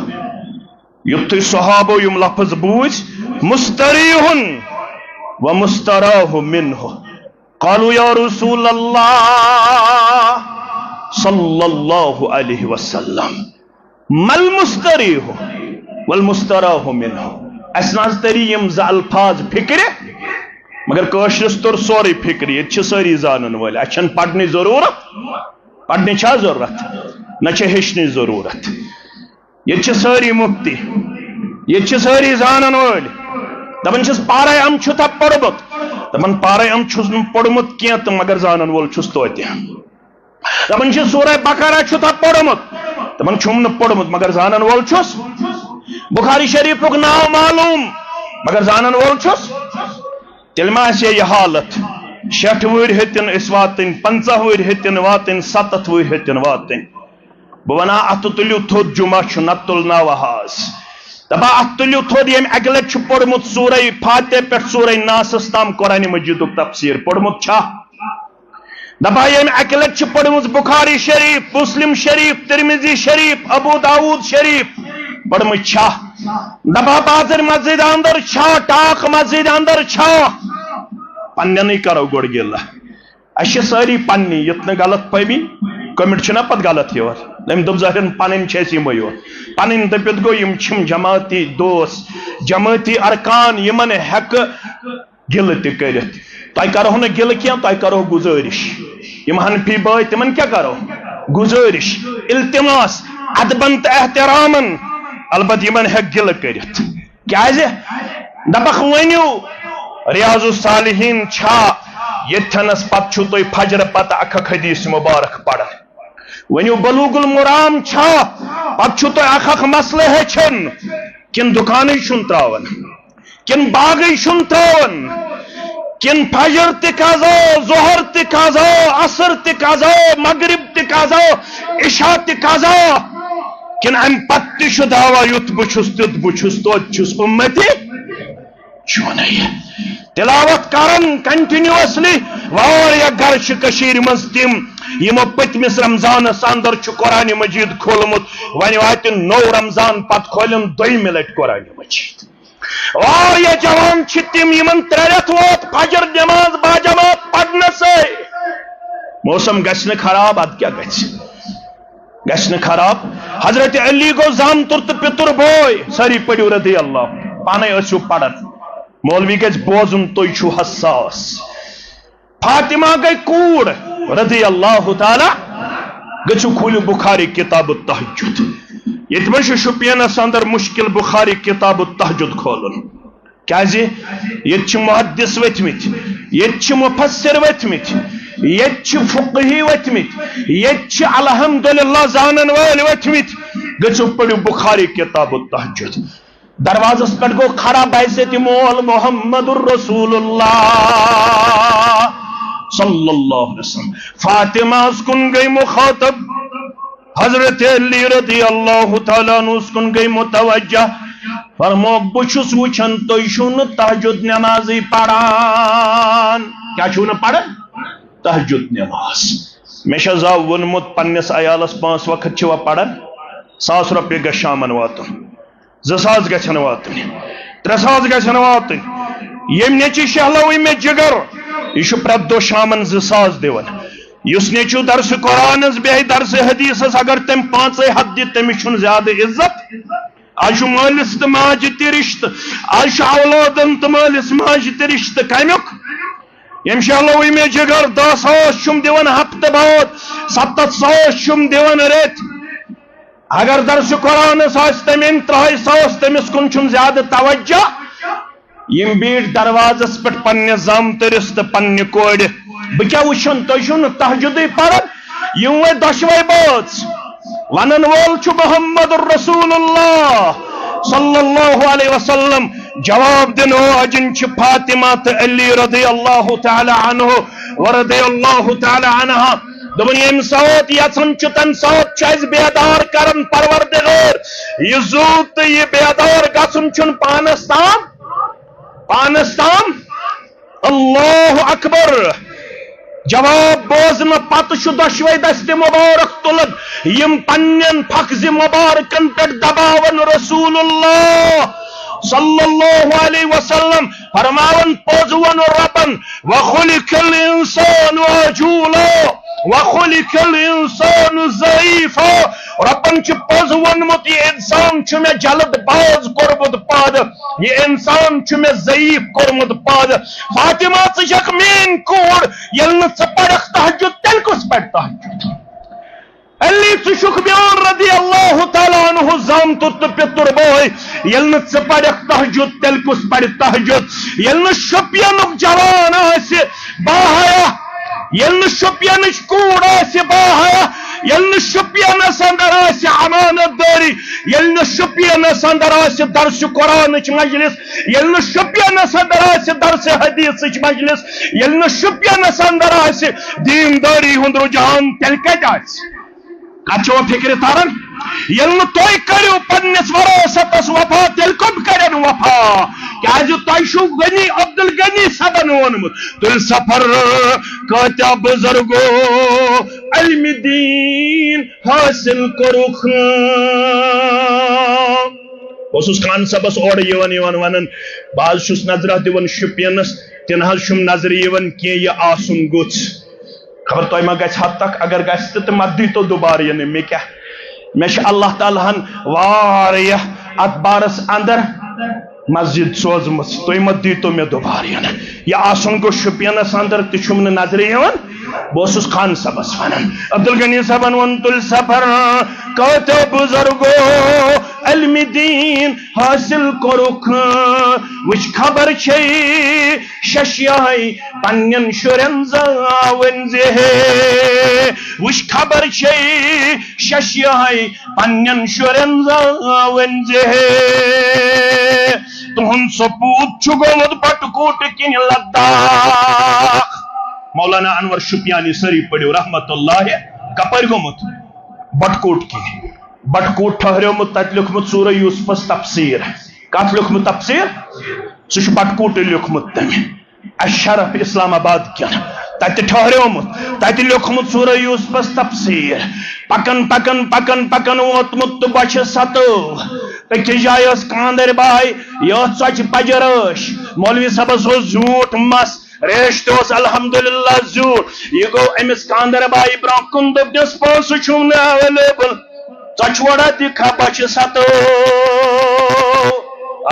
یُتھُے صحابو یِم لفظ بوٗزۍ، "مستریح و مستراح منہ"، قالوا یا رسول اللہ صلی اللہ علیہ وسلم، ما المستریح والمستراح منہ؟ اسہِ نہ حظ تری یم زٕ الفاظ فکرِ، مگر کٲشرس توٚر سورُے فکرِ۔ ییٚتہِ چھِ سٲری زانن وٲلۍ، اسہِ چھنہٕ پرنٕچ ضروٗرت۔ پرنٕچ چھا ضروٗرت؟ نہ چھِ ہیٚچھنٕچ ضروٗرت۔ ییٚتہِ چھِ سٲری مفتی، ییٚتہِ چھِ سٲری زانن وٲلۍ۔ دپان چھِس، پارے ام چھُتھا پوٚرمُت؟ دپان، پارے ام چھُس نہٕ پوٚرمُت کینٛہہ تہٕ مگر زانن وول چھُس توتہِ۔ دپان چھِ، سورہ بقرہ چھُتھا پوٚرمُت؟ دپان چھُم نہٕ پوٚرمُت مگر زانن وول چھُس۔ بخاری شریفُک ناو معلوم مگر زانن وول چھُس۔ تیٚلہِ ما آسہِ ہے یہِ حالت؟ شیٹھ وُہٕرۍ ہیٚتِن أسۍ واتٕنۍ، پنٛژاہ وُہٕرۍ ہیٚتِن واتٕنۍ، ستتھ وُہٕرۍ ہیٚتِن واتٕنۍ۔ بہٕ وَنہٕ ہا، اَتھٕ تُلِو تھوٚد، جُمعہ چھُ، نَتہٕ تُلناوہا از۔ دَپہٕ ہا، اَتھٕ تُلِو تھوٚد، ییٚمۍ اَکہِ لَٹہِ چھُ پوٚرمُت سورہ فاتحہ پٮ۪ٹھ سورہ ناسَس تام قرآنِ مجیٖدُک تفسیٖر، پوٚرمُت چھا؟ دَپہٕ ہا، ییٚمۍ اَکہِ لَٹہِ چھِ پٔرمٕژ بخاری شریف، مسلم شریف، ترمذی شریف، ابو داؤد شریف، پٔرمٕژ چھا؟ دَپہٕ ہا، بازر مسجد اندر چھا، ٹاک مسجد اندر چھا؟ پننٮ۪نٕے کرو گۄڈٕ گِلہٕ۔ اَسہِ چھِ سٲری پننی، یُتھ نہٕ غلط فہمی، کٔمِٹ چھُنہ پتہٕ غلط یِوان۔ أمۍ دوٚپ، ظٲہرن پنٕنۍ چھِ اَسہِ یِمے یوت۔ پنٕنۍ دٔپِتھ گوٚو، یِم چھِم جماعتی دوس، جماعتی ارکان، یِمن ہٮ۪کہٕ گِلہٕ تہِ کٔرِتھ۔ تۄہہِ کرہو نہٕ گِلہٕ کینٛہہ، تۄہہِ کرو گُزٲرِش۔ یِم حنفی بٲے، تِمن کیٛاہ کرو؟ گُزٲرِش، التماس، ادبن تہٕ احترامن۔ البتہٕ یِمن ہٮ۪کھ گِلہٕ کٔرِتھ۔ کیٛازِ؟ دپکھ، ؤنِو، ریاض الصالحین چھا؟ ییٚتھٮ۪نس پتہٕ چھُو تُہۍ فجرٕ پتہٕ اکھ اکھ حدیث مبارک پران۔ ؤنِو، بلوغ المرام چھا؟ پتہٕ چھُو تُہۍ اکھ اکھ مسلہٕ ہیٚچھان۔ کِنہٕ دُکانٕے چھُن تراوان؟ کِنہٕ باغٕے چھُن تراوان؟ کِنہٕ فجر تہِ قضا، ظہر تہِ قضا، عصر تہِ قضا، مغرب تہِ قضا، عشاء تہِ قضا؟ کِنہٕ امہِ پتہٕ تہِ چھُ دعویٰ، یُتھ بہٕ چھُس، تیُتھ بہٕ چھُس، توتہِ چھُس اُمتی؟ چھُنہٕ یہِ۔ تلاوت کران کنٹینیوسلی۔ واریاہ گرٕ چھِ کٔشیٖرِ منٛز تِم، یِمو پٔتمِس رمضانس اندر چھُ قرآنِ مجیٖد کھولمُت، وۄنۍ واتہِ نوٚو رمضان، پتہٕ کھولن دوٚیمہِ لٹہِ قرآنِ مجیٖد۔ واریاہ جوان چھِ تِم، یِمن ترٛےٚ رٮ۪تھ ووت فجر نٮ۪ماز باجماعت پرنَسٕے۔ موسم گژھِ نہٕ خراب، اَدٕ کیٛاہ گژھِ؟ گژھِ نہٕ خراب۔ حضرت علی گوٚو زامتُر تہٕ پِتُر بوے، سٲری پٔرِو رضی اللہ، پانے ٲسِو پران۔ مولوی گژھِ بوزُن، تُہۍ چھِو حساس۔ فاطمہ گٔے کوٗر رضی اللہ تعالیٰ۔ گٔژھِو کھوٗلِو بخاری کتاب التہجد۔ ییٚتہِ منٛز چھُ شوپینس اندر مشکل بخاری کتاب التہجد کھولُن۔ کیازِ؟ ییٚتہِ چھِ محدث ؤتھمٕتۍ، ییٚتہِ چھِ مفسر ؤتھمٕتۍ، ییٚتہِ چھِ فقہی ؤتھمٕتۍ، ییٚتہِ چھِ الحمدللہ زانن وٲلۍ ؤتھمٕتۍ۔ گٔژھِو پٔرِو بخاری کتاب التہجد۔ دروازس پٮ۪ٹھ گوٚو کھڑا بعزت مول محمد رسول اللہ صلی اللہ علیہ وسلم۔ فاطمہ ہس کُن گٔے مخاطب۔ حضرت علی رضی اللہ تعالیٰ عنہ ہس کُن گٔے متوجہ۔ فرمووُکھ، بہٕ چھُس وٕچھان، تُہۍ چھِو نہٕ تہجد نمازٕے پران۔ کیٛاہ چھِو نہٕ پران؟ تہجد نماز۔ مےٚ چھا زاو ووٚنمُت، پننِس عیالس پانٛژھ وقت چھِوا پران؟ ساس رۄپیہِ گژھِ شامن واتُن۔ زٕ ساس گژھن واتٕنۍ، ترٛےٚ ساس گژھن واتٕنۍ۔ ییٚمۍ نیٚچوِ شہلوٕے مےٚ جگر، یہِ چھُ پرٛٮ۪تھ دۄہ شامن زٕ ساس دِوان۔ یُس نیٚچوٗ درسِ قرآنس بیٚہہِ، درسِ حدیثس، اگر تٔمۍ پانٛژے ہتھ دِتھ، تٔمِس چھُنہٕ زیادٕ عزت۔ از چھُ مٲلِس تہٕ ماجہِ تہِ رشتہٕ، از چھُ اولادن تہٕ مٲلِس ماجہِ تہِ رشتہٕ۔ کمیُک؟ ییٚمۍ شہلوٕے مےٚ جگر، دَہ ساس چھُم دِوان ہفتہٕ بعد، ستتھ ساس چھُم دِوان رٮ۪تھ۔ اگر درسِ قرآنس آسہِ تٔمۍ أنۍ ترٛہَے ساس، تٔمِس کُن چھُنہٕ زیادٕ توجہ۔ یِم بیٖٹھۍ دروازس پٮ۪ٹھ پننہِ زامتٕرِس تہٕ پننہِ کورِ۔ بہٕ کیٛاہ وٕچھن؟ تُہۍ چھِو نہٕ تہجدٕے پران۔ یِم وۄنۍ دۄشوے بٲژ۔ ونن وول چھُ محمد رسول اللہ صلی اللہ علیہ وسلم۔ جواب دِنہٕ واجِنۍ چھِ فاطمہ تہٕ علی رضی اللہ تعالیٰ عنہ و رضی اللہ تعالیٰ عنہا۔ دوٚپُن، ییٚمہِ ساتہٕ یژھان چھُ، تَمہِ ساتہٕ چھُ اَسہِ بیدار کران پروردگار۔ یہِ زُو تہٕ یہِ بیدار گژھُن چھُنہٕ پانَس تام، پانَس تام۔ اللہ اکبر۔ جواب بوزنہٕ پتہٕ چھُ دۄشوے دستہِ مبارک تُلان، یِم پننٮ۪ن فخذِ مبارکن پٮ۪ٹھ دباوان رسول اللہ۔ صلی اللہ علیہ وسلم فرماوان، پوٚز ووٚن رۄبن، "وخلق الانسان عجولا، وخلق الانسان ضعیفا"۔ رۄبن چھُ پوٚز ووٚنمُت، "یہِ انسان چھُ مےٚ جلد باز کوٚرمُت پٲدٕ، یہِ انسان چھُ مےٚ ضعیف کوٚرمُت پٲدٕ۔" فاطمہ، ژٕ چھکھ میٲنۍ کوٗر، ییٚلہِ نہٕ ژٕ پرکھ تہجد، تیٚلہِ کُس پرِ تہجد؟ علی، ژٕ چھُکھ میون رضی اللہ تعالیٰ عنہ زامتُر تہٕ پِتُر بوے۔ ییٚلہِ نہٕ ژٕ پرکھ تہجد، تیٚلہِ کُس پرِ تہجد؟ ییٚلہِ نہٕ شوپینُک جوان آسہِ باحیا، ییٚلہِ نہٕ شوپینٕچ کوٗر آسہِ باحیا، ییٚلہِ نہٕ شوپینس اندر آسہِ امانت دٲری، ییٚلہِ نہٕ شوپینس اندر آسہِ درس قرآنٕچ مجلس، ییٚلہِ نہٕ شوپینس اندر آسہِ درس حدیثٕچ مجلس، ییٚلہِ نہٕ شوپینس اندر آسہِ دیندٲری ہُنٛد رجحان، تیٚلہِ کتہِ آسہِ؟ کتھ چھو فکرِ تران؟ ییٚلہِ نہٕ تُہۍ کٔرِو پننِس وراثتس وفا، تیٚلہِ کم کرن وفا؟ کیازِ تۄہہِ چھُو غنی عبدالغنی صٲبن ووٚنمُت، "تُلۍ سفر کٲتیٛاہ بُزرگو علمِ دیٖن حٲصِل کوٚرُکھ۔" بہٕ اوسُس خان صٲبس اورٕ یِوان یِوان ونان، "بہٕ حظ چھُس نظرہ دِوان شُپینس، تہِ نہ حظ چھُم نظرِ یِوان کینٛہہ یہِ آسُن گوٚژھ۔" خبر تۄہہِ ما گژھِ حد تک، اگر گژھِ تہِ تہٕ مت دیٖتو دُبارٕ یِنہٕ۔ مےٚ کیٛاہ، مےٚ چھِ اللہ تعالیٰ ہن واریاہ اتھ بارس اندر مسجد سوزمٕژ، تُہۍ مت دیٖتو مےٚ دُبارٕ یِنہٕ۔ یہِ آسُن گوٚو شُپینس اندر تہِ چھُم نہٕ نظرِ یِوان۔ بہٕ اوسُس خان صٲبس ونان، عبدالغنی صٲبن ووٚن، "تُلۍ سفر کٲتیٛاہ بُزرگو علمِ دیٖن حٲصِل کوٚرُکھ، وٕچھ خبر چھے شش یہے پننٮ۪ن شُرٮ۪ن زاوٕنۍ زِ ہے، وٕچھ خبر چھے شش یہے پننٮ۪ن شُرٮ۪ن زاوٕنۍ زِ ہے۔" تُہُنٛد سپوٗت چھُ گوٚمُت بٹہٕ کوٹہٕ کِنۍ لداخ۔ مولانا انور شُپیانی، سٲری پٔرِو رحمت اللہ، کپٲرۍ گوٚمُت؟ بٹہٕ کوٹ کِنۍ۔ بٹہٕ کوٹ ٹھہریومُت، تتہِ لیوٚکھمُت سورہ یوسفس تفسیر۔ کتھ لیوٚکھمُت تفسیر؟ سُہ چھُ بٹہٕ کوٹہٕ لیوٚکھمُت تٔمۍ۔ الشرف اسلام آباد کٮ۪ن۔ تتہِ ٹھہریومُت، تتہِ لیوٚکھمُت سورہ یوسفس تفسیر۔ پکان، پکان، پکان، پکان ووتمُت تہٕ بۄچھِ ستٲو۔ أکِس جایہِ ٲس کاندرۍ باے، یہِ ٲس ژۄچہِ پجہِ رٲچھ۔ مولوی صٲبس اوس زیوٗٹھ مس، ریش تہِ اوس الحمدللہ زیوٗٹھ۔ یہِ گوٚو أمِس کاندرۍ بایہِ برونٛہہ کُن، دوٚپنس، "پونٛسہٕ چھُم نہٕ اویلیبل، ژۄچہِ وڑا دِکھا بۄچھِ ستٲو؟"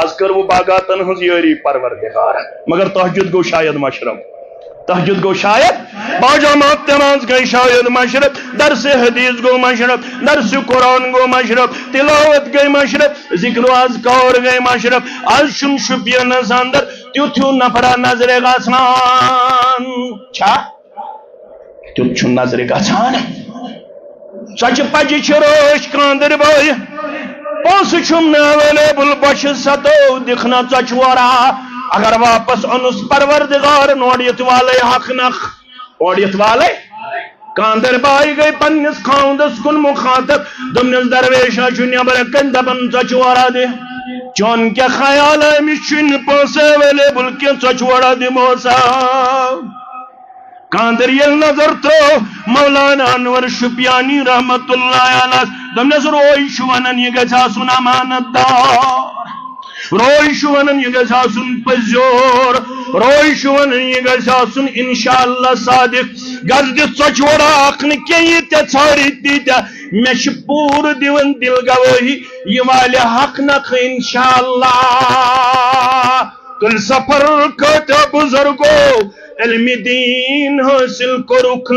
از کٔر وۄنۍ باغاتن ہٕنٛز یٲری پروردگار، مگر تہجد گوٚو شاید مشرف۔ تہجد گوٚو شاید، باجماعت نماز گٔے شاید مشرف، درس حدیث گوٚو مشرف، درس قرآن گوٚو مشرف، تلاوت گٔے مشرف، ذکر و اذکار گٔے مشرف۔ از چھُنہٕ شُپینس اندر تیُتھ ہیوٗ نفرا نظرِ گژھان۔ چھا؟ تیُتھ چھُنہٕ نظرِ گژھان۔ ژۄچہِ پجہِ چھِ رٲچھ کاندرۍ بٲے۔ پونٛسہٕ چھُم نہٕ اویلیبل، بۄچھِ ستٲو، دِکھ نا ژۄچہِ وورا۔ اگر واپس اوٚنُس پروردگارن، اورٕ یِتھ والے حق نکھ۔ اورٕ یِتھ والے۔ کاندرۍ بایہِ گٔے پننِس خاوندس کُن مخاطب، دوٚپنس، "درویشا چھُ نٮ۪برٕ کنہِ دپان، ژۄچہِ وورا دِ۔ چون کیٛاہ خیال، أمِس چھُنہٕ پونٛسہٕ اویلیبل کینٛہہ، ژۄچہِ وورا دِمو سا؟" کاندرۍ ییٚلہِ نظر ترٲو مولانا انور شُپیانی رحمت اللہ علیہ، دوٚپنس، روے چھُ ونان، یہِ گژھِ آسُن امانت دار۔ روے چھُ ونان، یہِ گژھِ آسُن پٔزیور۔ روے چھُ ونان، یہِ گژھِ آسُن انشاءاللہ صادق۔ گژھ دِ ژۄچہِ وڑا اکھ نہٕ کینٛہہ، ییٖتیٛاہ ژھانٛڈِ تیٖتیٛاہ۔ مےٚ چھِ پوٗرٕ دِوان دِل گوٲہی، یہِ والہِ حق نکھٕ انشاءاللہ۔ تُلۍ سفر کٲتیٛاہ بُزرگو علمِ دیٖن حٲصِل کوٚرُکھ۔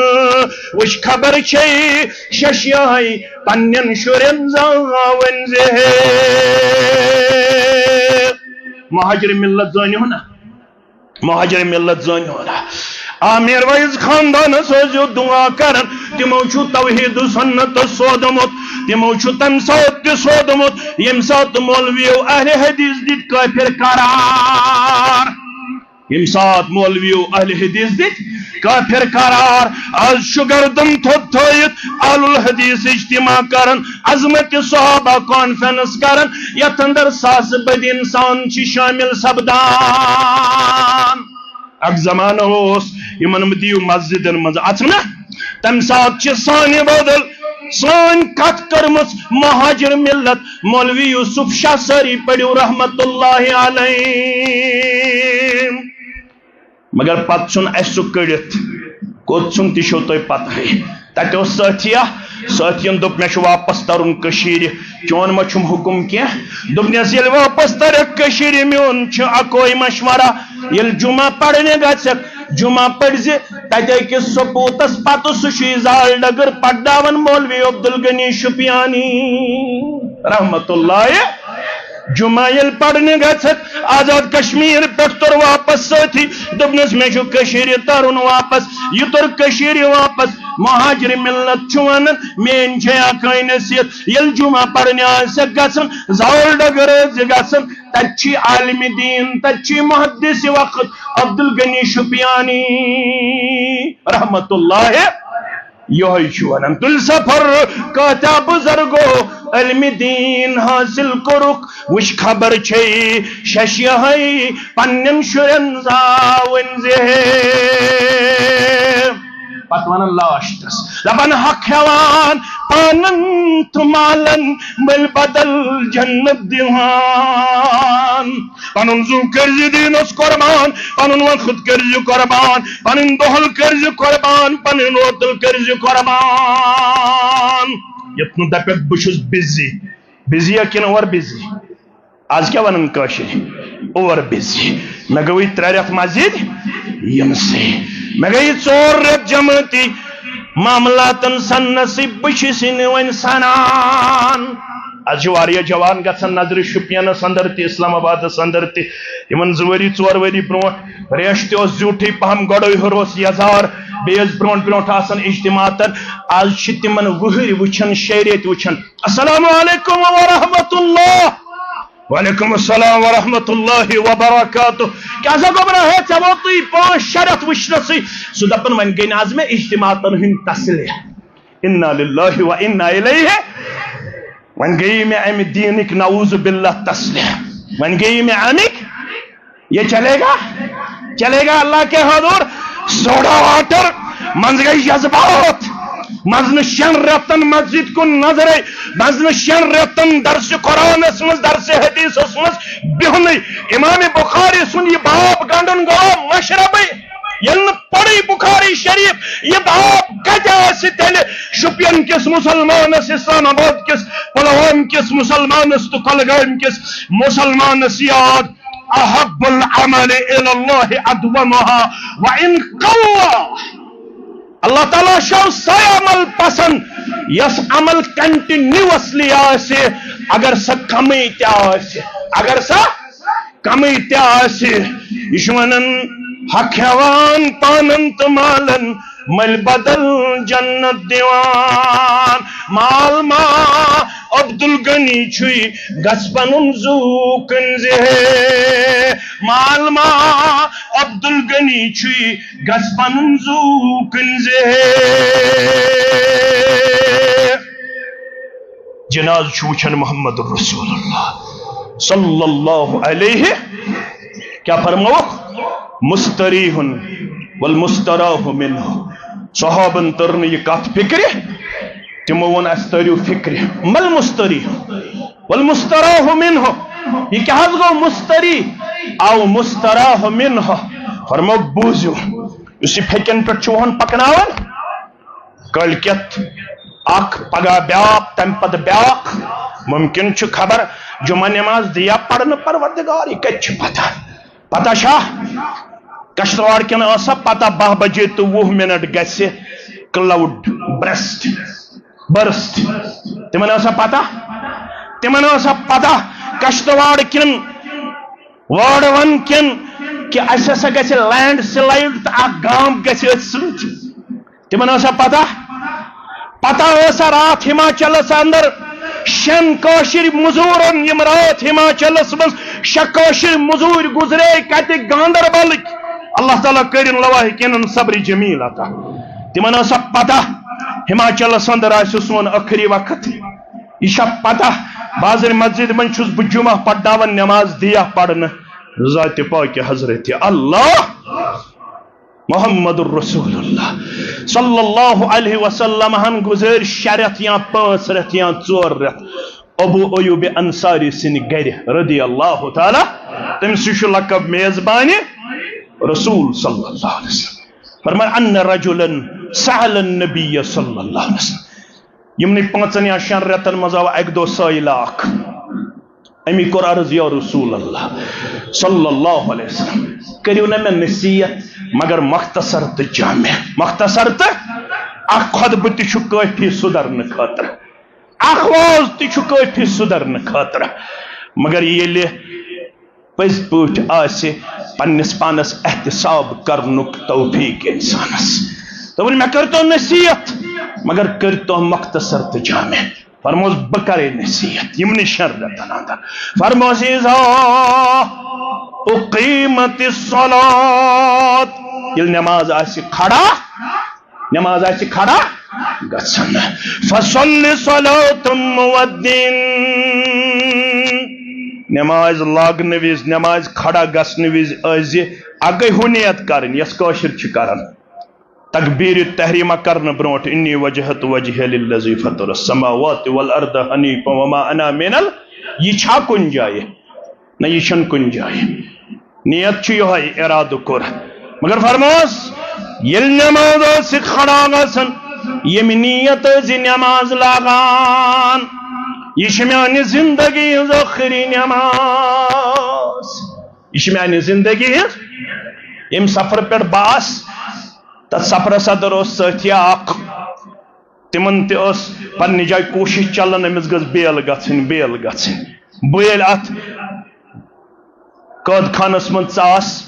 وٕچھ خبر چھے شش یہے پننٮ۪ن شُرٮ۪ن زاوٕنۍ زِ ہے۔ مہاجر ملت زٲنِو نا، مہاجر ملت زٲنِو نا۔ آ، میرویس خاندانس ٲسۍزیو دُعا کران، تِمو چھُ توحید و سنت سوٗدمُت، تِمو چھُ تمہِ ساتہٕ تہِ سوٗدمُت، ییٚمہِ ساتہٕ مولویو اہل حدیث دِتۍ کٲفر قرار۔ ییٚمہِ ساتہٕ مولویو اہل حدیث دِتۍ کٲفر قرار، از چھُ گردن تھوٚد تھٲیِتھ اہل الحدیث اجتماع کران، عظمت صحابہ کانفرنس کران، یتھ اندر ساسہٕ بٔدۍ انسان چھِ شٲمِل سپدان۔ اکھ زمانہٕ اوس، یِمن دِیِو مسجدن منٛز اژنہٕ، تمہِ ساتہٕ چھِ سانہِ بدل سٲنۍ کتھ کٔرمٕژ مہاجر ملت مولوی یوسف شاہ ساری، پٔرِو رحمت اللہ علیہ۔ مگر پتہٕ ژھُن اسہِ سُہ کٔڑِتھ۔ کوٚت ژھُن تہِ چھو تۄہہِ پتہٕے۔ تتہِ اوس سٲتھی اکھ، سٲتھین دوٚپ، مےٚ چھُ واپس ترُن کٔشیٖرِ، چون ما چھُم حُکُم کینٛہہ؟ دوٚپنس، ییٚلہِ واپس ترکھ کٔشیٖرِ، میون چھُ اکوے مشورہ، ییٚلہِ جمعہ پرنہِ گژھکھ، جمعہ پٔرزِ تتہِ أکِس سپوتس پتہٕ، سُہ چھُے زال ڈگر پکناوان مولوی عبدالغنی شُپیانی رحمت اللہ۔ جمعہ ییٚلہِ پرنہِ گژھکھ، آزاد کشمیر پٮ۪ٹھ توٚر واپس سٲتھی، دوٚپنس، مےٚ چھُ کٔشیٖرِ ترُن واپس۔ یہِ توٚر کٔشیٖرِ واپس، مہاجر ملت چھُ ونان، میٲنۍ چھے اکھ نصیحت، ییٚلہِ جمعہ پرنہِ آسٮ۪کھ گژھُن، زال ڈگر ٲسۍ گژھُن، تتہِ چھی عالم دین، تتہِ چھی محدث وقت عبدالغنی شُپیانی رحمت اللہ۔ یہوے چھُ ونان، تُلۍ سفر کٲتیاہ بُزرگو علم دین حاصل کوٚرُکھ، وٕچھ خبر چھے شش یہے پننٮ۪ن شُرٮ۪ن زاوٕنۍ زِ ہے۔ پتہٕ ونان لاسٹس، دپان، حق ہٮ۪وان پانن تہٕ مالن، مٔلۍ بدل جنت دِوان۔ پنُن زُو کٔرزِ دیٖنس قربان، پنُن وقت کٔرزِ قربان، پنٕنۍ دۄہل کٔرزِ قربان، پنٕنۍ روتل کٔرزِ قربان۔ یتھ نہٕ دپکھ، بہٕ چھُس بِزی۔ بِزی یا کِنہٕ اُور بِزی؟ از کیٛاہ ونان کٲشِرۍ؟ اُور بِزی۔ مےٚ گٔیہِ ترٛےٚ رٮ۪تھ مسجد یِنسٕے، مےٚ گٔیہِ ژور رٮ۪تھ جمٲعتی معاملاتن سننسٕے، بہٕ چھُس نہٕ وۄنۍ سنان۔ از چھِ واریاہ جوان گژھان نظرِ شُپینس اندر تہِ، اسلام آبادس اندر تہِ۔ یِمن زٕ ؤری، ژور ؤری برونٹھ ریش تہِ اوس زیوٗٹھٕے پہم، گۄڈے ہیوٚر اوس یزار، بیٚیہِ ٲسۍ برونٹھ برونٹھ آسان اجتماعاتن۔ از چھِ تِمن وٕہٕرۍ وٕچھان، شیٚیہِ ریٚتۍ وٕچھان۔ السلام علیکم ورحمۃ اللہ۔ وعلیکم السلام ورحمۃ اللہ وبرکاتہ۔ کیٛاہ سا گوٚبرا ہے، ژےٚ ووتُے پانٛژھ شےٚ رٮ۪تھ وٕچھنَسٕے۔ سُہ دَپان، وۄنۍ گٔے نہٕ از مےٚ اجتماعاتن ہٕنٛدۍ تسلے۔ انا للہ و انا الیہ۔ وۄنۍ گٔیے مےٚ امہِ دیٖنٕکۍ نعوذ باللہ تسلے۔ وۄنۍ گٔیے مےٚ امِکۍ، یہ چلے گا؟ چلے گا اللہ کے حضور؟ سوڈا واٹر، منٛز گٔے جذبات۔ منٛز نہٕ شٮ۪ن رٮ۪تن مسجد کُن نظرے، منٛز نہٕ شٮ۪ن رٮ۪تن درس قرآنس منٛز، درس حدیثس منٛز بِہُنٕے۔ امام بخاری سُنٛد یہِ باب گنڈُن گوٚو مشربٕے۔ ییٚلہِ نہٕ پرٕے بخاری شریف، یہِ باب کتہِ آسہِ تیٚلہِ شُپین کِس مسلمانس، اسلام آباد کِس، پلوام کِس مسلمانس تہٕ کۄلگامۍ کِس مسلمانس یاد؟ احب العمل الی اللہ ادومها وان قل۔ اللہ تعالیٰ چھُ سۄے عمل پسند، یۄس عمل کنٹینیوسلی آسہِ، اگر سۄ کمٕے تہِ آسہِ، اگر سۄ کمٕے تہِ آسہِ۔ یہِ چھُ ونان، حق ہٮ۪وان پانن تہٕ مالن، مٔلۍ بدل جنت دِوان۔ مال ما عبدالغنی چھُے، گژھ پنُن زُو کٕنزِ ہے۔ مال ما عبدالغنی چھُے، گژھ پنُن زُو کٕنزِ ہے۔ جناز چھُ وٕچھان محمد رسول اللہ صلی اللہ علیہ، کیٛاہ فرمووُکھ؟ مستریح والمستراح منہ۔ صحابن تٔر نہٕ یہِ کتھ فکرِ، تِمو ووٚن، اسہِ تٔرِو فکرِ، مل مستریح والمستراح منہ۔ یہِ کیٛاہ حظ گوٚو مستریح؟ او مستراح منہ۔ فرمووُکھ، بوٗزِو، یُس یہِ پھیٚکٮ۪ن پٮ۪ٹھ چھُ وُہن پکناوان، کٲلۍ کٮ۪تھ اکھ، پگاہ بیٛاکھ، تمہِ پتہٕ بیٛاکھ۔ ممکن چھُ خبر جمعہ نماز دِیا پرنہٕ پروردگار، یہِ کتہِ چھِ پتہ؟ پتہ چھا؟ کشتواڑ کٮ۪ن ٲسا پتہ، باہ بجے تہٕ وُہ منٹ گژھِ کلاؤڈ برسٹ، برسٹ۔ تِمن ٲسا پتہ؟ تِمن ٲسا پتہ کشتواڑ کٮ۪ن، وٲڈوَن کٮ۪ن، کہِ اسہِ ہسا گژھِ لینڈ سلائیڈ تہٕ اکھ گام گژھِ أتھۍ سۭتۍ؟ تِمن ٲسا پتہ؟ پتہ ٲسا راتھ ہماچلس اندر شٮ۪ن کٲشِر مزورن، یِم راتھ ہماچلس منٛز شےٚ کٲشِر مزوٗرۍ گزرے کتہِ؟ گاندربلٕکۍ۔ اللہ تعالیٰ کٔرِن لواحقینن صبر جمیل عطا۔ تِمن ٲسا پتہ ہماچلس اندر آسہِ سون ٲخری وقت؟ یہِ چھا پتہ بازر مسجد منٛز چھُس بہٕ جمعہ پرناوان، نماز دِیا پرنہٕ ذاتِ پاکِ حضرت اللہ؟ محمد رسول اللہ صلی اللہ علیہ وسلم ہن گزٲرۍ شےٚ رٮ۪تھ یا پانٛژھ رٮ۪تھ یا ژور رٮ۪تھ ابو ایوب انصاری سٕنٛدِ گرِ رضی اللہ تعالیٰ۔ تٔمِس چھُ لقب میزبانِ رسول صلی اللہ علیہ وسلم۔ فرمان، ان رجلا سأل النبی صلی اللہ علیہ وسلم۔ یِمنٕے پانٛژن یا شٮ۪ن رٮ۪تن منٛز آو اکہِ دۄہ سٲیِلہ اکھ۔ أمی کوٚر عرض، یا رسول اللہ صلی اللہ علیہ وسلم، کٔرِو نہ مےٚ نصیحت مگر مختصر تہٕ جامع۔ مختصر تہٕ اکھ خطبہٕ تہِ چھُ کٲفی سُدھرنہٕ خٲطرٕ، اکھ واز تہِ چھُ کٲفی سُدھرنہٕ خٲطرٕ۔ مگر ییٚلہِ پٔزۍ پٲٹھۍ آسہِ پننِس پانس احتساب کرنُک توفیق انسانس۔ دوٚپُن، مےٚ کٔرۍتو نصیحت، مگر کٔرۍتو مختصر تہٕ جامع۔ فرموس، بہٕ کرے نصیحت یِمنٕے شٮ۪ن رٮ۪تن اندر۔ فرموس، اذا اقیمت الصلاۃ، ییٚلہِ نماز آسہِ کھڑا، نماز آسہِ کھڑا گژھن۔ فصل صلاة مودع۔ نماز لاگنہٕ وِزِ، نماز کھڑا گژھنہٕ وِزِ ٲسۍ زِ اکھ گٔے ہُہ نیت کرٕنۍ یۄس کٲشِر چھِ کران۔ تکبیر تحریمہ کرنہٕ برونٹھ، انی وجہت وجہی للذی فطر السماوات والارض حنیفا وما انا من ال-، یہِ چھا کُنہِ جایہِ؟ نہ، یہِ چھُنہٕ کُنہِ جایہِ۔ نیت چھُ یِہوٚے، ارادٕ کوٚر۔ مگر فرموس، ییٚلہِ نماز ٲسۍ کھڑا گژھان، ییٚمہِ نیت ٲسۍ نماز لاگان، یہِ چھِ میانہِ زندگی ہٕنٛز ٲخری نماز۔ یہِ چھِ میانہِ زندگی ہٕنٛز۔ ییٚمہِ سفرٕ پٮ۪ٹھ بہٕ آس، تتھ سفرس اندر اوس سٲتھی اکھ، تِمن تہِ ٲس پننہِ جایہِ کوٗشش چلان، أمِس گٔژھ بیل گژھٕنۍ، بیل گژھٕنۍ۔ بہٕ ییٚلہِ اتھ قٲد خانس منٛز ژاس،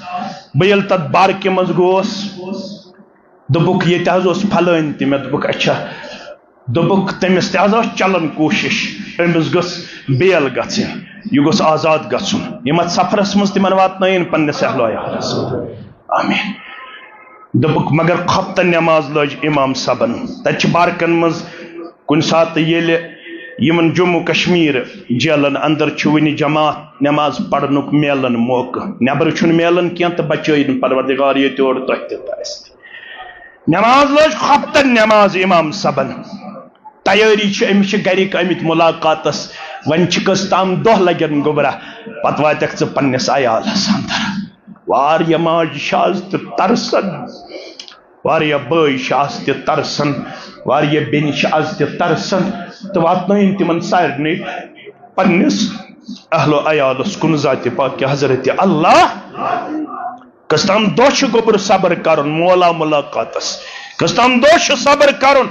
بہٕ ییٚلہِ تتھ بارکہِ منٛز گوس، دوٚپُکھ، ییٚتہِ حظ اوس فلٲنۍ تہِ۔ مےٚ دوٚپُکھ، اچھا۔ دوٚپُکھ، تٔمِس تہِ حظ ٲس چلان کوٗشش، أمِس گٔژھ بیل گژھٕنۍ، یہِ گوٚژھ آزاد گژھُن۔ یِم اتھ سفرس منٛز تِمن واتنٲیِن پننِس اہل و عیالس۔ آمین۔ دوٚپُکھ، مگر خۄفتن نٮ۪ماز لٲج امام صٲبن۔ تتہِ چھِ بارکن منٛز کُنہِ ساتہٕ ییٚلہِ یِمن جموں کشمیر جیلن اندر چھُ وُنہِ جماعت نٮ۪ماز پرنُک میلان موقعہٕ، نٮ۪برٕ چھُنہٕ میلان کینٛہہ، تہٕ بچٲیِن پروردگار ییٚتہِ اورٕ تۄہہِ تہِ تہٕ اَسہِ تہِ۔ نٮ۪ماز لٲج خۄفتن نٮ۪ماز امام صٲبن۔ تیٲری چھِ، أمِس چھِ گرِکۍ آمٕتۍ مُلاقاتس، وۄنۍ چھِ کٔژ تام دۄہ لگن گوٚبرا، پتہٕ واتکھ ژٕ پننِس عیالس اندر۔ واریاہ ماجہِ چھِ از تہِ ترسان، واریاہ بٲے چھِ از تہِ ترسان، واریاہ بیٚنہِ چھِ از تہِ ترسان، تہٕ واتنٲیِن تِمن سارنٕے پننِس اہل و عیالس کُن ذاتِ پاکِ حضرت اللہ۔ کٔژ تام دۄہ چھِ گوٚبُر صبر کرُن مولا ملاقاتس، کٔژ تام دۄہ چھِ صبر کرُن۔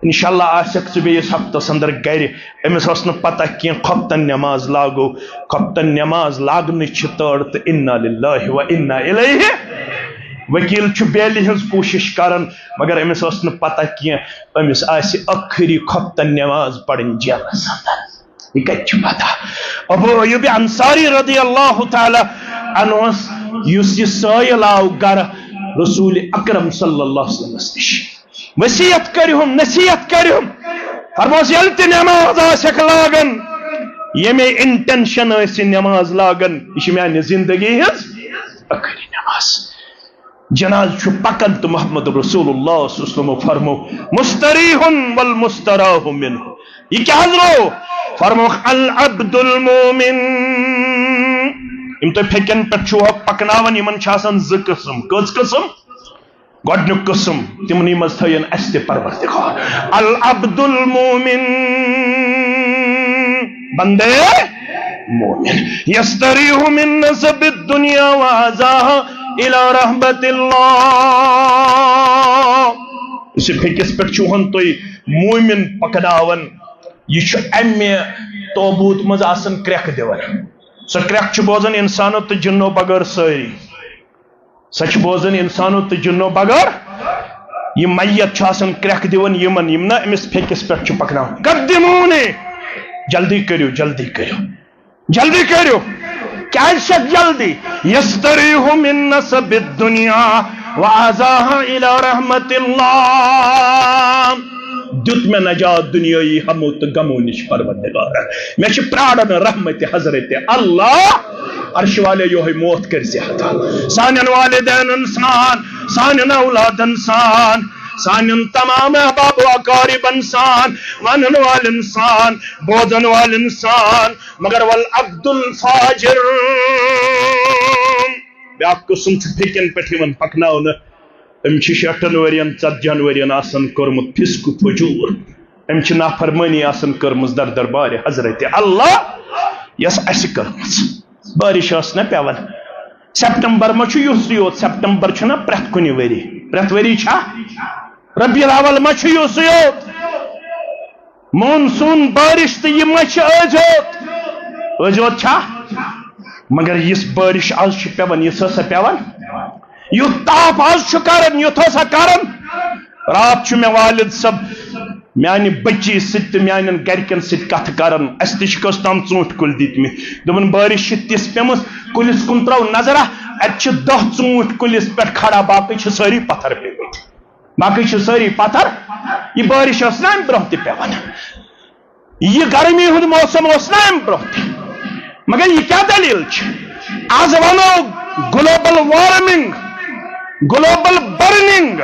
انشاءاللہ آسکھ ژٕ بیٚیِس ہفتس اندر گرِ۔ أمِس ٲس نہٕ پتہ کینٛہہ، خۄفتن نٮ۪ماز لاگو، خۄفتن نٮ۪ماز لاگنٕچ چھِ تٲڑ تہٕ انا للہ و انا الیہ۔ وکیل چھُ بیلہِ ہٕنٛز کوٗشش کران، مگر أمِس ٲس نہٕ پتہ کینٛہہ، أمِس آسہِ ٲخری خۄفتن نٮ۪ماز پرٕنۍ جیلس اندر۔ یہِ کتہِ چھِ پتہ؟ ابو ایوب انصاری رضی اللہ تعالیٰ عنہس یُس یہِ سٲیِل آو گرٕ رسول اکرم صلی اللہ علیہ وسلمس نِش، وصیت کٔرِہُم، نصیحت کٔرِہُم۔ فرموس، ییٚلہِ تہِ نٮ۪ماز آسٮ۪کھ لاگان، ییٚمے intention ٲسۍ یہِ نٮ۪ماز لاگان، یہِ چھِ میانہِ زندگی ہٕنٛز ٲخری نٮ۪ماز۔ جناز چھُ پکان تہٕ محمد رسول اللہ صلی اللہ علیہ وسلم فرمو، مستریح والمستراح منہ۔ یہِ کیٛاہ حض گوٚو؟ فرموکھ، العبد المومن۔ یِم تُہۍ پھیٚکٮ۪ن پٮ۪ٹھ چھِو پکناوان، یِمن چھِ آسان زٕ قٕسم۔ کٔژ قٕسم؟ گۄڈٕنیُک قٕسم، تِمنٕے منٛز تھٲیِن اَسہِ تہِ پروردگار۔ العبد المومن، بندے مومن، یستریح من نصب الدنیا و اذاها الی رحمت اللہ۔ یُس یہِ پھیٚکِس پٮ۪ٹھ چھُ ہن تُہۍ مومن پکناوان، یہِ چھُ اَمہِ تابوٗت منٛز آسان کرٛٮ۪کھ دِوان۔ سۄ کرٛٮ۪کھ چھِ بوزان اِنسانو تہٕ جِنو بغٲر سٲری۔ سۄ چھِ بوزان اِنسانو تہٕ جِنو بغٲر۔ یہِ میت چھُ آسان کرٛٮ۪کھ دِوان یِمن، یِم نہ أمِس پھیٚکِس پٮ۪ٹھ چھِ پکناوان۔ قدمونی، جلدی کٔرِو، جلدی کٔرِو، جلدی کٔرِو۔ کیٛازِ چھَکھ جلدی؟ یستریح من نصب الدنیا و اذاها الی رحمت اللہ۔ دیُت مےٚ نجات دُنیٲیی ہمو تہٕ غمو نِش پروردگار۔ مےٚ چھِ پراران رحمت حضرت اللہ۔ عرش والے، یوہے موت کٔرۍ زِ عطا سانٮ۪ن والدینن سان، سانٮ۪ن اولادن سان، سانٮ۪ن تمام احباب و اقاربن سان، ونن والٮ۪ن سان، بوزن والٮ۪ن سان۔ مگر والعبد الفاجر، بیاکھ قٕسم چھُ فِکٮ۪ن پٮ۪ٹھ یِوان پکناونہٕ۔ أمۍ چھِ شیٹھن ؤرین، ژتجی ہن ؤرین آسان کوٚرمُت فسق و فجور۔ أمۍ چھِ نافرمٲنی آسان کٔرمٕژ در دربارِ حضرت اللہ، یۄس اَسہِ کٔرمٕژ۔ بارش ٲس نہ پٮ۪وان۔ سپٹمبر ما چھُ یُسٕے یوت؟ سپٹمبر چھُنہ پرٛٮ۪تھ کُنہِ ؤری؟ پرٛٮ۪تھ ؤری چھا؟ ربیع الاول ما چھُ یُسٕے یوت؟ مون سون بارش تہٕ یہِ ما چھِ أزۍ یوت؟ أزۍ یوت چھا؟ مگر یِژھ بارش آز چھِ پٮ۪وان، یِژھ ٲسا پٮ۪وان؟ یُتھ تاپھ آز چھُ کران، یُتھ ٲسا کران؟ راتھ چھُ مےٚ والد صٲب میانہِ بٔچی سۭتۍ تہٕ میانٮ۪ن گرِکٮ۪ن سۭتۍ کتھٕ کران۔ اَسہِ تہِ چھِ کٔژ تام ژوٗنٛٹھۍ کُلۍ دِتمٕتۍ۔ دوٚپُن، بارش چھِ تِژھ پیمٕژ، کُلِس کُن ترٲو نظرا، اَتہِ چھِ دَہ ژوٗنٛٹھۍ کُلِس پٮ۪ٹھ کھڑا، باقٕے چھِ سٲری پتھر پیمٕتۍ۔ باقٕے چھِ سٲری پتھر۔ یہِ بارش ٲس نہ امہِ برونٛہہ تہِ پٮ۪وان؟ یہِ گرمی ہُنٛد موسم اوس نہ امہِ برونٛہہ تہِ؟ مگر یہِ کیٛاہ دٔلیٖل چھِ؟ از ونو گلوبل وارمنگ، گلوبل برننگ،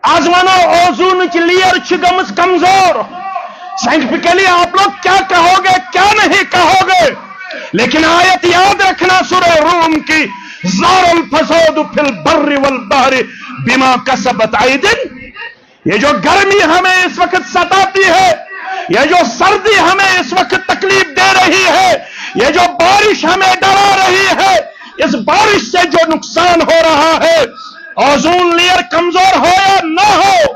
از ونو اوزونٕچ لیئر چھِ گٔمٕژ کمزور۔ سائنٹیفکلی آپ لوگ کیا کہو گے، کیا نہیں کہو گے، لیکن آیت یاد رکھنا سورہ روم کی، ظہر الفساد فی البر والبحر بما کسبت ایدی۔ یہ جو گرمی ہمیں اس وقت ستاتی ہے، یہ جو سردی ہمیں اس وقت تکلیف دے رہی ہے، یہ جو بارش ہمیں ڈرا رہی ہے، اس بارش سے جو نقصان ہو رہا ہے، اوزون لیئر کمزور ہو یا نہ ہو،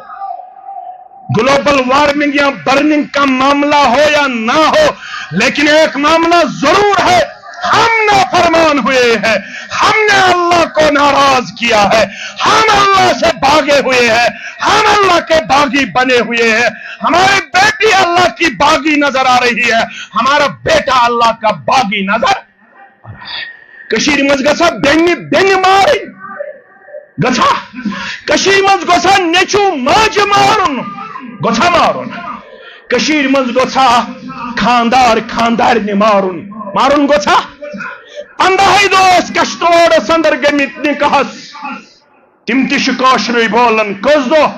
گلوبل وارمنگ یا برننگ کا معاملہ ہو یا نہ ہو، لیکن ایک معاملہ ضرور ہے، ہم نافرمان ہوئے ہیں، ہم نے اللہ کو ناراض کیا ہے، ہم اللہ سے بھاگے ہوئے ہیں، ہم اللہ کے باغی بنے ہوئے ہیں، ہماری بیٹی اللہ کی باغی نظر آ رہی ہے، ہمارا بیٹا اللہ کا باغی نظر آ رہا ہے۔ کشمیر منٛز گژھا بیٚنہِ بیٚنہِ مارٕنۍ؟ گژھا؟ کشمیر منٛز گژھا نیٚچو ماجہِ مارُن؟ گژھا مارُن؟ کشمیر منٛز گژھا خاندار خاندارنہِ مارُن؟ مارُن گژھا؟ پندہے دۄہ ٲسۍ کشتواڑس اندر گٔمٕتۍ نکاحس۔ تِم تہِ چھِ کٲشرُے بولان۔ کٔژ دۄہ؟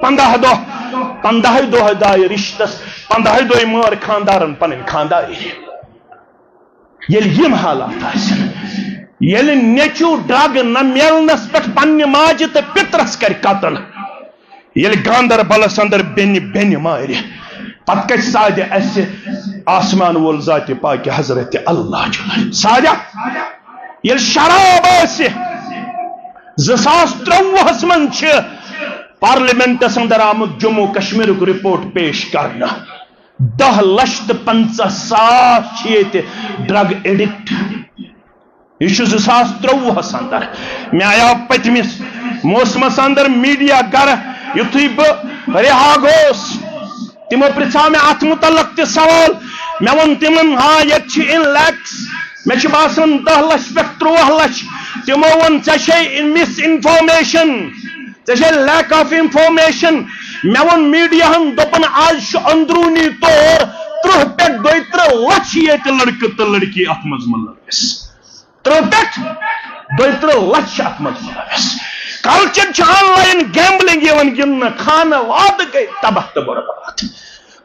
پندہ دۄہ۔ پندہے دۄہ دایہِ رشتس، پندہے دۄہہِ مٲر خاندارن پنٕنۍ خانداری۔ ییٚلہِ یِم حالات آسن، ییٚلہِ نیٚچو ڈرگ نہ میلنس پٮ۪ٹھ پننہِ ماجہِ تہٕ پِترس کرِ قتل، ییٚلہِ گاندربلس اندر بیٚنہِ بیٚنہِ مارِ، پتہٕ کتہِ سادِ اسہِ آسمان وول ذاتِ پاکِ حضرت اللہ جل؟ سادِ؟ ییٚلہِ شراب آسہِ، زٕ ساس ترٛۆوُہس منٛز چھِ پارلیمنٹس اندر آمُت جموں کشمیرُک رپورٹ پیش کرنہٕ۔ دَہ لَچھ تہٕ پنٛژاہ ساس چھِ ییٚتہِ ڈرگ ایڈکٹ۔ یہِ چھُ زٕ ساس ترٛۆوُہس اندر۔ مےٚ آیاو پٔتمِس موسمس اندر میڈیا گرٕ، یُتھُے بہٕ رہا گوس، تِمو پرژھاو مےٚ اتھ متعلق تہِ سوال۔ مےٚ ووٚن تِمن، ہاں، ییٚتہِ چھِ ان لیکس، مےٚ چھُ باسان دَہ لَچھ پٮ۪ٹھ تُرٛواہ لَچھ۔ تِمو ووٚن، ژےٚ چھے مس انفارمیشن، ژےٚ چھے lack of information۔ مےٚ ووٚن میڈیاہن، دوٚپُن، آز چھُ اندروٗنی طور تٕرٛہ پٮ۪ٹھ دۄیہِ تٕرٛہ لَچھ ییٚتہِ لڑکہٕ تہٕ لڑکی اتھ منٛز مُلوث۔ تٕرٛہ پٮ۪ٹھ دۄیہِ تٕرٛہ لَچھ چھِ اتھ منٛز مُلوث۔ کلچر چھُ آن لائن گیمبلنگ یِوان گِنٛدنہٕ، خانہٕ وادٕ گٔے تباہ تہٕ برباد۔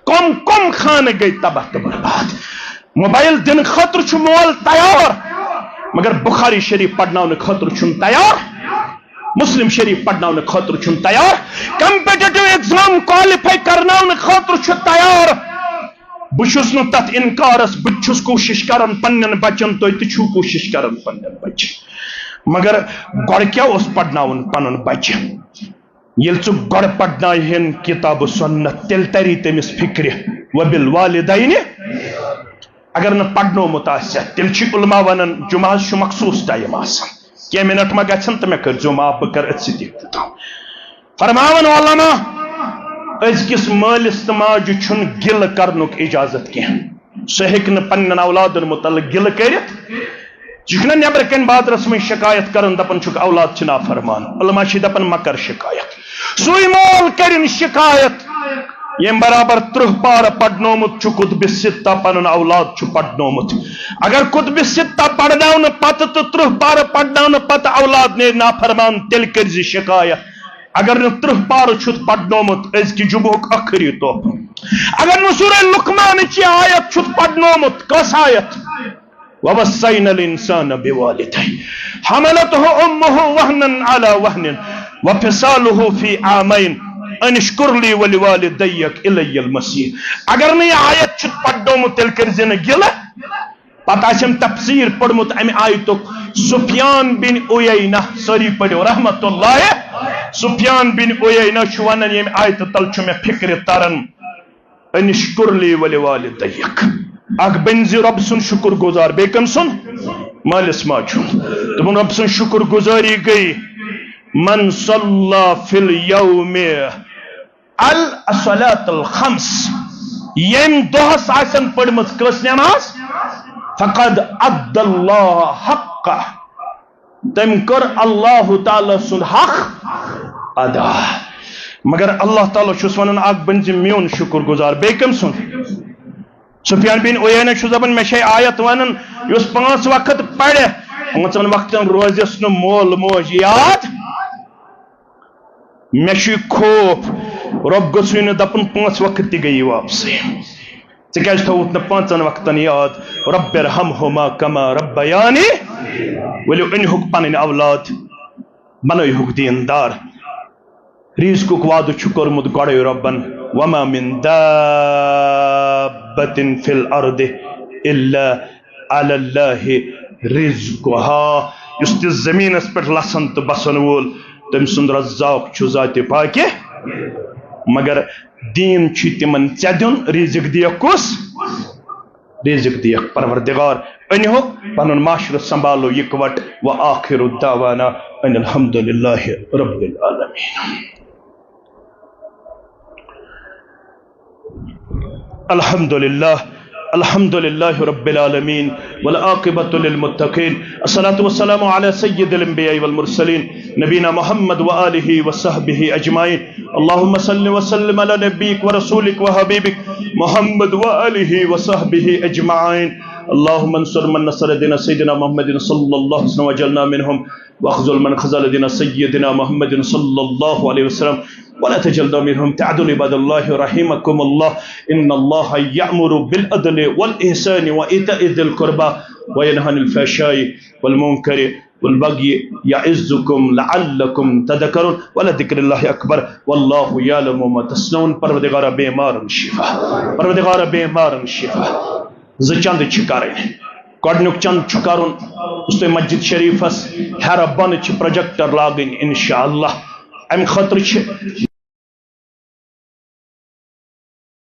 کم کم خانہٕ گٔے تباہ تہٕ برباد۔ موبایل دِنہٕ خٲطرٕ چھُ مول تیار، مگر بخاری شریف پرناونہٕ خٲطرٕ چھُنہٕ تیار، مسلم شریف پرناونہٕ خٲطرٕ چھُنہٕ تیار، کمپیٹیٹو ایگزام کوالیفائی کرناونہٕ خٲطرٕ چھُ تیار۔ بہٕ چھُس نہٕ تتھ انکارس، بہٕ تہِ چھُس کوٗشش کران پننٮ۪ن بچن، تُہۍ تہِ چھِو کوٗشش کران پننٮ۪ن بچن، مگر گۄڈٕ کیٛاہ اوس پرناوُن پنُن بچہِ؟ ییٚلہِ ژٕ گۄڈٕ پرناوہن کتاب و سنت، تیٚلہِ تری تٔمِس فکرِ۔ وبالوالدین، اگر نہٕ پرنومُت آسہِ، تیٚلہِ چھِ علماء ونان، جمعہس چھُ مخصوص ٹائم آسان، کینٛہہ منٹ ما گژھن تہٕ مےٚ کٔرۍزیو معاف، بہٕ کرٕ أتھۍ سۭتۍ اختتام۔ فرماوان علماء، أزکِس مٲلِس تہٕ ماجہِ چھُنہٕ گِلہٕ کرنُک اجازت کینٛہہ۔ سُہ ہیٚکہِ نہٕ پننٮ۪ن اولادن متعلق گِلہٕ کٔرِتھ۔ یہِ چھُنہ نٮ۪برٕ کنہِ بازرس منٛز شکایت کران، دپان چھُکھ اولاد چھِ نافرمان۔ علماء چھِ دپان مہ کر شکایت۔ سُے مول کرِن شکایت۔ ییٚمۍ برابر ترٕٛہ پارٕ پرنومُت چھُ، کتب ستہ پنُن اولاد چھُ پرنومُت۔ اگر کتب ستہ پرناونہٕ پتہٕ تہٕ ترٕٛہ پارٕ پرناونہٕ پتہٕ اولاد نیرِ نافرمان، تیٚلہِ کٔرۍ زِ شکایت۔ اگر نہٕ ترٕٛہ پارٕ چھُتھ پرنومُت، أزکہِ جمعہُک ٲخری تحفہٕ۔ اگر نہٕ سورہ لقمانٕچ یہِ آیت چھُتھ پرنومُت، کۄس آیت؟ ووصینا الانسان بوالدیہ حملته امه وهنا على وهن وفصاله في عامين ان اشكر لي ولوالديك الي المصير۔ اگر نہٕ یہِ آیت چھُتھ پرنومُت، تیٚلہِ کٔرۍ زِ نہٕ گِلہٕ۔ پتہٕ آسٮ۪م تفسیر پوٚرمُت امہِ آیتُک۔ سفیان بن عیینہ، سٲری پٔرِو رحمت اللہ، سفیان بن عیینہ چھُ ونان، ییٚمہِ آیتہٕ تل چھُ مےٚ فکرِ تران، ان اشکر لی ولوالدیک، اکھ بٔنۍ زِ رۄب سُنٛد شُکُر گُزار۔ بیٚیہِ کٔمۍ سُنٛد؟ مٲلِس ماجہِ ہُنٛد۔ دوٚپُن، رۄب سٕنٛز شُکُر گُزٲری گٔے، من صلی فی الیوم الصلاۃ الخمس، ییٚمۍ دۄہس آسن پٔرمٕژ کٔژ نٮ۪ماز؟ فقد ادى الله حقه، تٔمۍ کٔر اللہ تعالیٰ سُنٛد حق ادا۔ مگر اللہ تعالیٰ چھُس ونان، اکھ بٔنۍ زِ میون شُکُر گُزار۔ بیٚیہِ کٔمۍ سُنٛد؟ سفیان بن عیینہ چھُ دپان، مےٚ چھے آیت ونان، یُس پانٛژھ وقت پرِ، پانٛژن وقتن روزٮ۪س نہٕ مول موج یاد۔ مےٚ چھُ یہِ خوف، رۄب گوٚژھُے نہٕ دَپُن، پانٛژھ وقت تہِ گٔیی واپسٕے۔ ژےٚ کیٛازِ تھوٚوُتھ نہٕ پانٛژن وقتن یاد؟ رب ارحمہما کما ربیانی۔ ؤلِو، أنۍہوکھ پنٕنۍ اولاد، بنٲیہوکھ دیٖندار۔ رزقُک وعدٕ چھُ کوٚرمُت گۄڈَے رۄبَن، وما من دابة في الأرض إلا على الله رزقها۔ یُس تہِ زٔمیٖنَس پٮ۪ٹھ لَسَن تہٕ بَسَن وول، تٔمۍ سُنٛد رزاق چھُ ذاتِ پاکہِ۔ مگر دیٖن چھُ تِمَن ژےٚ دیُن، رزق دِیَکھ کُس؟ رزق دِیَکھ پروردگار۔ أنۍہوکھ پنُن معاشرٕ سنبھالو یِکوَٹ۔ وآخر دعوانا ان الحمد لله رب العالمين۔ الحمد لله، الحمد لله رب العالمين، والعاقبة للمتقين، الصلاة والسلام على سيد الأنبياء والمرسلين، نبينا محمد وآله وصحبه أجمعين۔ اللهم صل وسلم على نبيك ورسولك وحبيبك محمد وآله وصحبه أجمعين۔ اللهم انصر من نصر دين سيدنا محمد صلى الله عليه وسلم واجعلنا منهم، واخذل من خذل دين سيدنا محمد صلى الله عليه وسلم ولا تجعلنا منهم۔ تعدل عباد الله رحمكم الله، إن الله يأمر بالعدل والإحسان وإيتاء ذي القربى وينهى عن الفحشاء والمنكر والبغي يعظكم لعلكم تذكرون، ولذكر الله أكبر، والله يعلم ما تصنعون۔ پروردگارا بیمارن شفا، پروردگارا بیمارن شفا۔ زٕ چند چھِ کرٕنۍ۔ گۄڈٕنیُک چند چھُ کرُن، یُس تۄہہِ مسجد شریفس ہیرٕ بۄنہٕ چھِ پروجیکٹر لاگٕنۍ، انشاءاللہ۔ امہِ خٲطرٕ چھِ